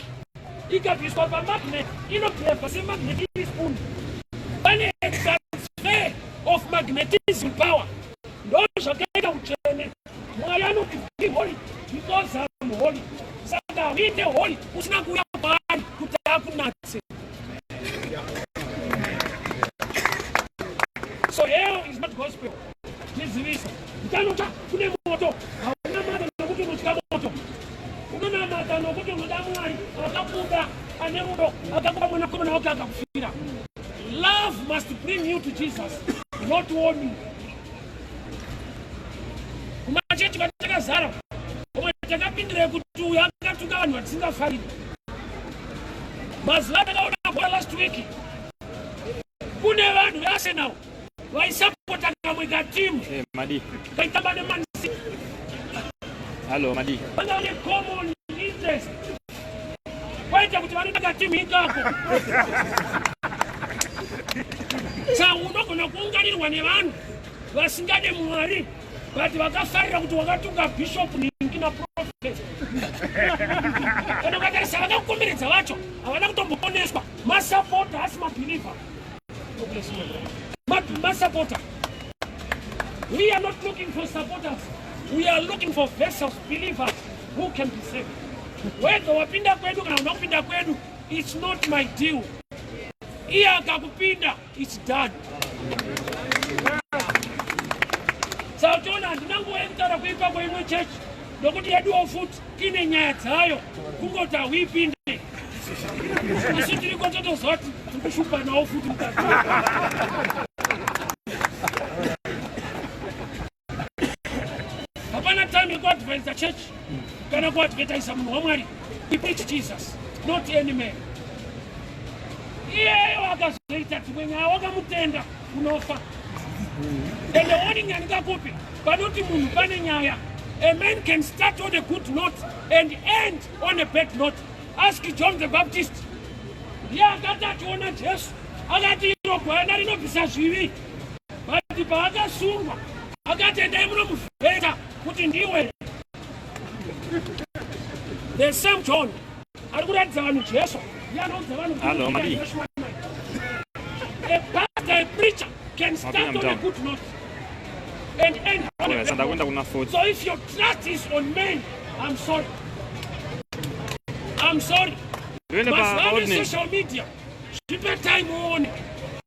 ikabviswa pamagnet inobhevha semagnet iri spoon. Pane transfer of magnetism power. Ndozvakaita utsvene. Mwari anoti be holy because I'm holy. Saka hauite holy usina kuuya kwaari kuti akunatse. So hell is not gospel. Ndizivisa. Uchanotya kune moto. Haunamata nokuti unotya moto. Unonamata nokuti unoda Mwari akakuda ane rudo akakupa mwanakomana wake akakufira. Love must bring you to Jesus, not warning. Kumachechi kwatakazara umwe takapindira kuti uyu akatuka vanhu vatisingafariri. Mazuva atakaona bhora last week kune vanhu veArsenal vaisapota kamwe katimu Hey, Madi. kaitamba neMan City. Hello, Madi. Vanga vane common interest kwaita kuti vanoda katimu ikako. Saka unogona kuunganirwa nevanhu vasingade Mwari but vakafarira kuti wakatuka bishop ningi naprofet. Kana ukatarisa vakakukomberedza vacho havana kutomboponeswa, masapota asi mabhilivha masapota. We are not looking for supporters, we are looking for vessels, believers who can be saved. Whether wapinda kwedu kana una kupinda kwedu, it's not my deal. Iye akakupinda, it's done. Saka uchiona handina nguva yekutaura kuipa kweimwe chechi nokuti yeduwo futi ine nyaya dzayo, kungoti hauipinde. Isu tiriko totoziva kuti tiri kushupanawo futi mukati. Hapana time yekuadvise church kana kuadvertisa munhu waMwari. We preach Jesus, not any man. Iyeyo akazoita dzimwe nyaya wakamutenda unofa. And the warning yandingakupi panoti munhu pane nyaya. A man can start on a good note and end on a bad note. Ask John the Baptist. Ndiye akati achiona Jesu akati iro gwayana rinobvisa zvivi. But paakasungwa akati endai munomuvheta kuti ndiwe. The same John ari kuratidza vanhu Jesu ndiye anoudza vanhu kuti Hello, Madi. A pastor, a preacher can start on a Mapinda good note and end on a Alright, bad saka ndakuenda note. kuna 40. So if your trust is on men, I'm sorry. I'm sorry. Ndoenda pa Mazuva ano ordinance. social media, zvipe time uone.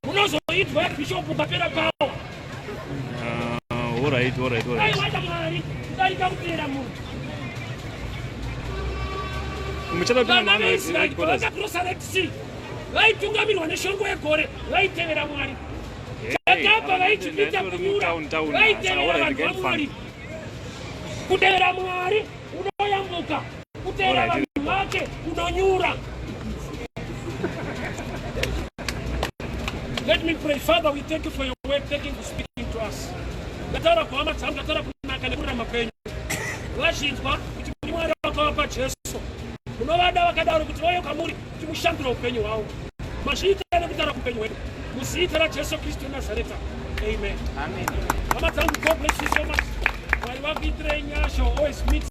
Unozoitwa yabishop ukapera power. Ah, alright, alright, alright. Aiwada Mwari kudarika kuteera munhu. Muchatopinda Vana maano veIsraeri headquarters. pavakakrosa Red Sea, vaitungamirwa neshongwe yegore, vaitevera Mwari. Hey, Chakabva apa vaIjipita ndandori kunyura, mutown town. vaitevera Alright, vanhu get vaMwari. fun. Kutevera Mwari unoyambuka, kutevera Alright. vanhu vake unonyura. Let me pray. Father, we thank you for your word. Thank you for speaking to us. Ndataura kuhama dzangu, ndataura kunaka nekururama kwenyu. Vazvinzwa kuti muri Mwari wakavapa Jesu. Munovada vakadaro kuti vauye kwamuri kuti mushandure upenyu hwavo. Mazviita nekutaura kuupenyu hwedu. Muzita raJesu Kristu weNazareta. Amen. Amen. Hama dzangu, God bless you so much. Mwari vakuitirei nyasha. Always meet